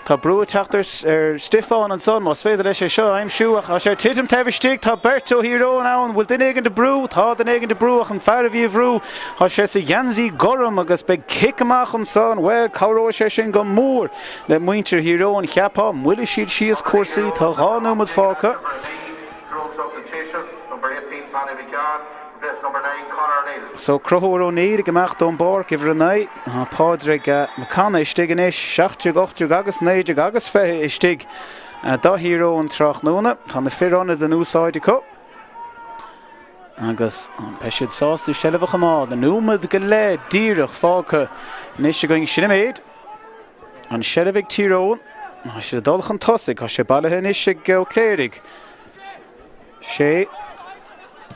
Tá brú ag teacht ar Stiofán ansan. Más féidir leis é seo a aimsiú ach tá sé ag titim taobh istigh. Tá beirt ó Thír Eoghain ann. Bhfuil duine éigin ag brú? Tá duine éigin ag brú ach an fear a bhí ag brú tá sé sa gheansaí gorm agus beidh cic amach ansan. Bhuel, cabhróidh sé sin go mór le muintir Thír Eoghain, cheapfá. Moillfidh siad síos cúrsaí. Tá 2 nóiméad fágtha. So Conchúr O'Neill ag imeacht ón bpáirc, uimhir 9. Tá Pádraig Mac Cana istigh anois, 17, 18 agus 19 agus 20 istigh do Thír Eoghain tráthnóna. Tá na fir ionaid in úsáid acu agus beidh siad sásta seilbh a choimeád. Nóiméad go leith díreach fágtha anois againn. Sin an méid. An seilbh ag Tír Eoghain. Tá siad ag dul chun tosaigh. Tá sé bailithe anois ag Ó Cléirigh. Sé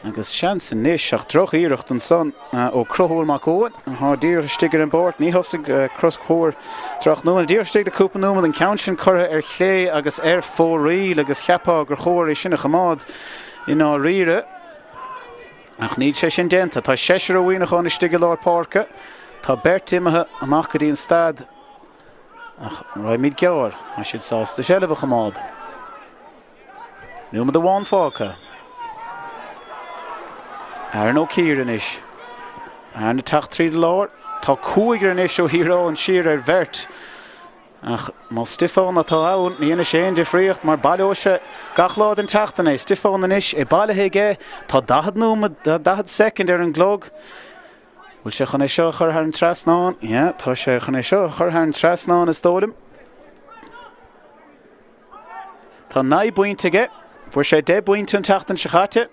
agus seans anois ach droch-iarracht ansan ó Conchúr Mac Eoin atá díreach istigh ar an bpáirc. Ní thosaigh Conchúr tráthnóna. Díreach istigh le cúpla nóiméad an ceann sin curtha ar chlé agus ar fóraoil agus cheapfá gur chóir é sin a choimeád i ndáiríre. Ach níl sé sin déanta. Tá seisear ó Mhuineachán istigh i lár páirce. Tá beirt imithe amach go dtí an staid ach raghaimid gearr. Tá siad sásta seilbh a choimeád. Nóiméad amháin fágtha. Aaron Ó Ciardha anois. Aaron ag teacht tríd an lár. Tá cúigear anois ó Thír Eoghain siar ar bheirt. Ach más Stiofán atá ann, ní dhéanfaidh sé aon difríocht mar baileoidh sé gach lá den tseachtain é. Stiofán anois, é bailithe aige. Tá 40 nóiméad, 40 soicind ar an gclog. Bhfuil sé chun é seo a chur thar an trasnán? Yeah, tá sé chun é seo a chur thar an trasnán is dóigh liom. Tá 9 bpointe aige. Fuair sé 10 bpointe an tseachtain seo caite.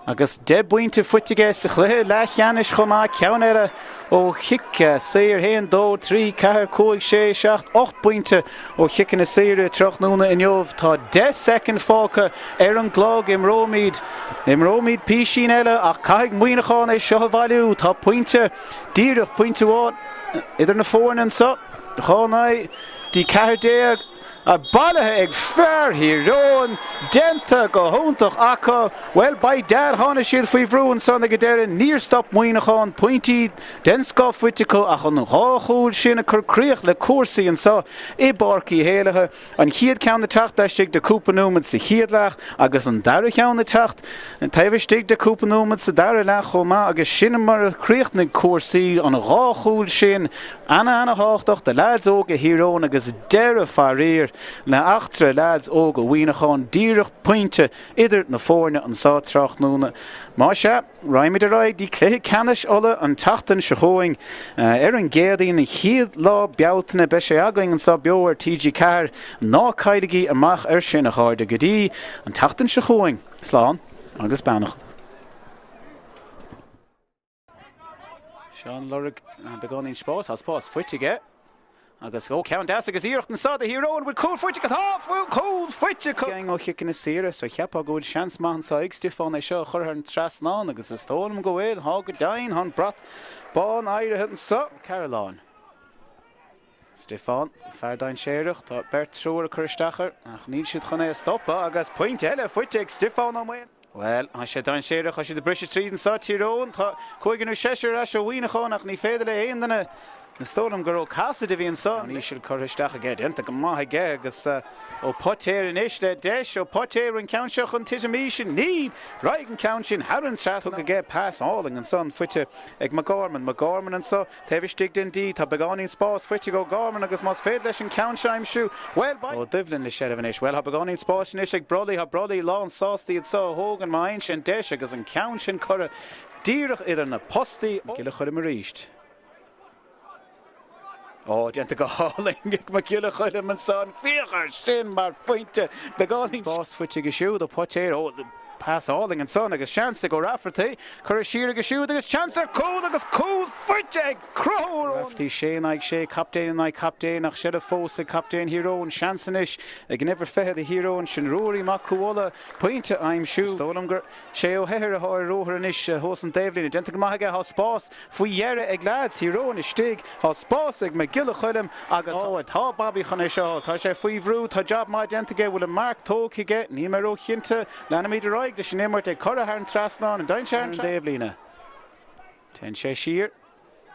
Agus 10 bpointe faighte aige sa chluiche leathcheannais chomh maith, ceann eile ó chic saor. 1, 2, 3, 4, 5, 6, 7, 8 bpointe ó chiceanna saora tráthnóna inniu. Tá 10 soicind fágtha ar an gclog. Imreoimid, imreoimid písín eile ach caithfidh Muineachán é seo a bhailiú. Tá pointe, díreach pointe amháin idir na foirne anseo. 2 9 dtí 14. Bailithe ag fear Thír Eoghain, déanta go hiontach acu. Bhuel, by dad, tháinig siad faoi bhrú ansan ag an deireadh. Níor stop Muineachán, pointí den scoth faighte acu ach an dhá chúl sin ag cur críoch le cúrsaí anseo i bPáirc Uí hÉallaithe. An chéad ceann ag teacht laistigh de cúpla nóiméad sa chéad leath agus an dara cheann ag teacht taobh istigh de cúpla nóiméad sa dara leath chomh maith agus sin mar a chríochnaigh cúrsaí, an dhá chúl sin. Ana-ana-thábhachtach do leaids óga Thír Eoghain agus deireadh faraor le heachtra leaids óga Mhuineacháin, díreach pointe idir na foirne anseo tráthnóna. Más ea, raghaimid ar aghaidh dtí cluiche ceannais Uladh an tseachtain seo chugainn ar an gCéadaoin, an chéad lá Bealtaine. Beidh sé againn anseo beo ar TG4. Ná cailligí amach air sin, a chairde. Go dtí an tseachtain seo chugainn, slán agus beannacht. Seán lorg beagáinín spáis, tá spás faighte aige. Agus ó ceann deas agus iarracht anseo do Thír Eoghain, bhfuil cúl faighte acu? Tá cúl faighte acu! Gang ó chiceanna saora, so cheapfá go bhfuil seans maith anseo ag Stiofán é seo a chur thar an trasnán agus is dóigh liom go bhfuil, tá go deimhin, tá an brat bán éirithe anseo. Cearúlláin. Stiofán, fear dainséarach, tá beirt triúr ag cur isteach air ach níl siad chun é a stopadh agus pointe eile faighte ag Stiofán Ó Maonaigh. Bhuel, tá sé dainséarach, tá siad ag briseadh tríd anseo, Tír Eoghain. Tá cúigear nó seisear ar ais ó Mhuineachán ach ní féidir le haon duine, is dóigh liom gur Ó Casaide a bhí anseo. An íseal curtha isteach aige, déanta go maith aige agus Ó Poitéir anois le deis, Ó Poitéir an ceann seo chun titim íseal, níl! Raghaidh an ceann sin thar an trasnán aige, pas álainn ansan faighte ag McGorman, McGorman anseo. Taobh istigh den D, tá beagáinín spáis faighte ag O'Gorman agus más féidir leis an ceann seo a aimsiú, bhuel, beidh. Ó Doibhlin le seilbh anois. Bhuel, tá beagáinín spáis anois ag Brolly, tá Brolly lán sásta iad seo a thógaint má fhaigheann sé an deis agus an ceann sin curtha díreach idir na postaí. Mac Giolla Choilm arís. Ó, déanta go hálainn ag Mac Giolla Choilm ansan, féach air sin mar phointe! Beagáinín spáis faighte aige siúd, Ó Poitéir, ó, Pas álainn ansan agus seans ag Ó Raifeartaigh. Curtha siar aige siúd agus seans ar cúl agus cúl faighte ag Conchúr Ó Raifeartaigh. Sé in aghaidh sé, captaen in aghaidh captaen ach seilbh fós ag captaen Thír Eoghain. Seans anois ag an uimhir 20 do Thír Eoghain, sin Ruairí Mac Cú Uladh, pointe a aimsiú. Is dóigh liom gur sé Ó hEithir atá ar ruathar anois thuas an taobhlíne. Déanta go maith aige, tá spás faoi dheireadh ag leaids Thír Eoghain istigh. Tá spás ag Mac Giolla Choilm agus tá Bobby chun é seo. Tá sé faoi bhrú, tá jab maith déanta aige, bhfuil an marc tógtha aige? Níl mé róchinnte. Leanfaimid ar aghaidh leis an imirt ag cur thar an trasnán, an dtéann sé thar an taobhlíne. Téann sé siar.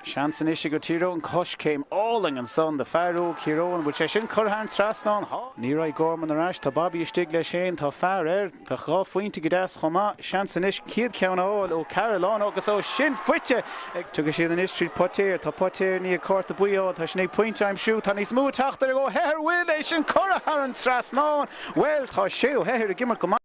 Seans anois ag Tír Eoghain coiscéim álainn ansan do fear óg Thír Eoghain. Bhfuil sé sin curtha thar an trasnán? Tá. Ní raibh Gorman ar ais. Tá Bobby istigh leis féin. Tá fear air. Bheadh 2 phointe go deas chomh maith. Seans anois chéad cheann a fháil ó Cearúlláin agus ó sin faighte ag. Tiocfaidh siad anois tríd Poitéir. Tá Poitéir i ndiaidh cárta buí a fháil. Tá sé i ndiaidh pointe a aimsiú. Tá níos mó ag teacht ar Ó hEithir. Bhfuil é sin curtha thar an trasnán? Bhuel, tá sé Ó hEithir ag imirt go maith.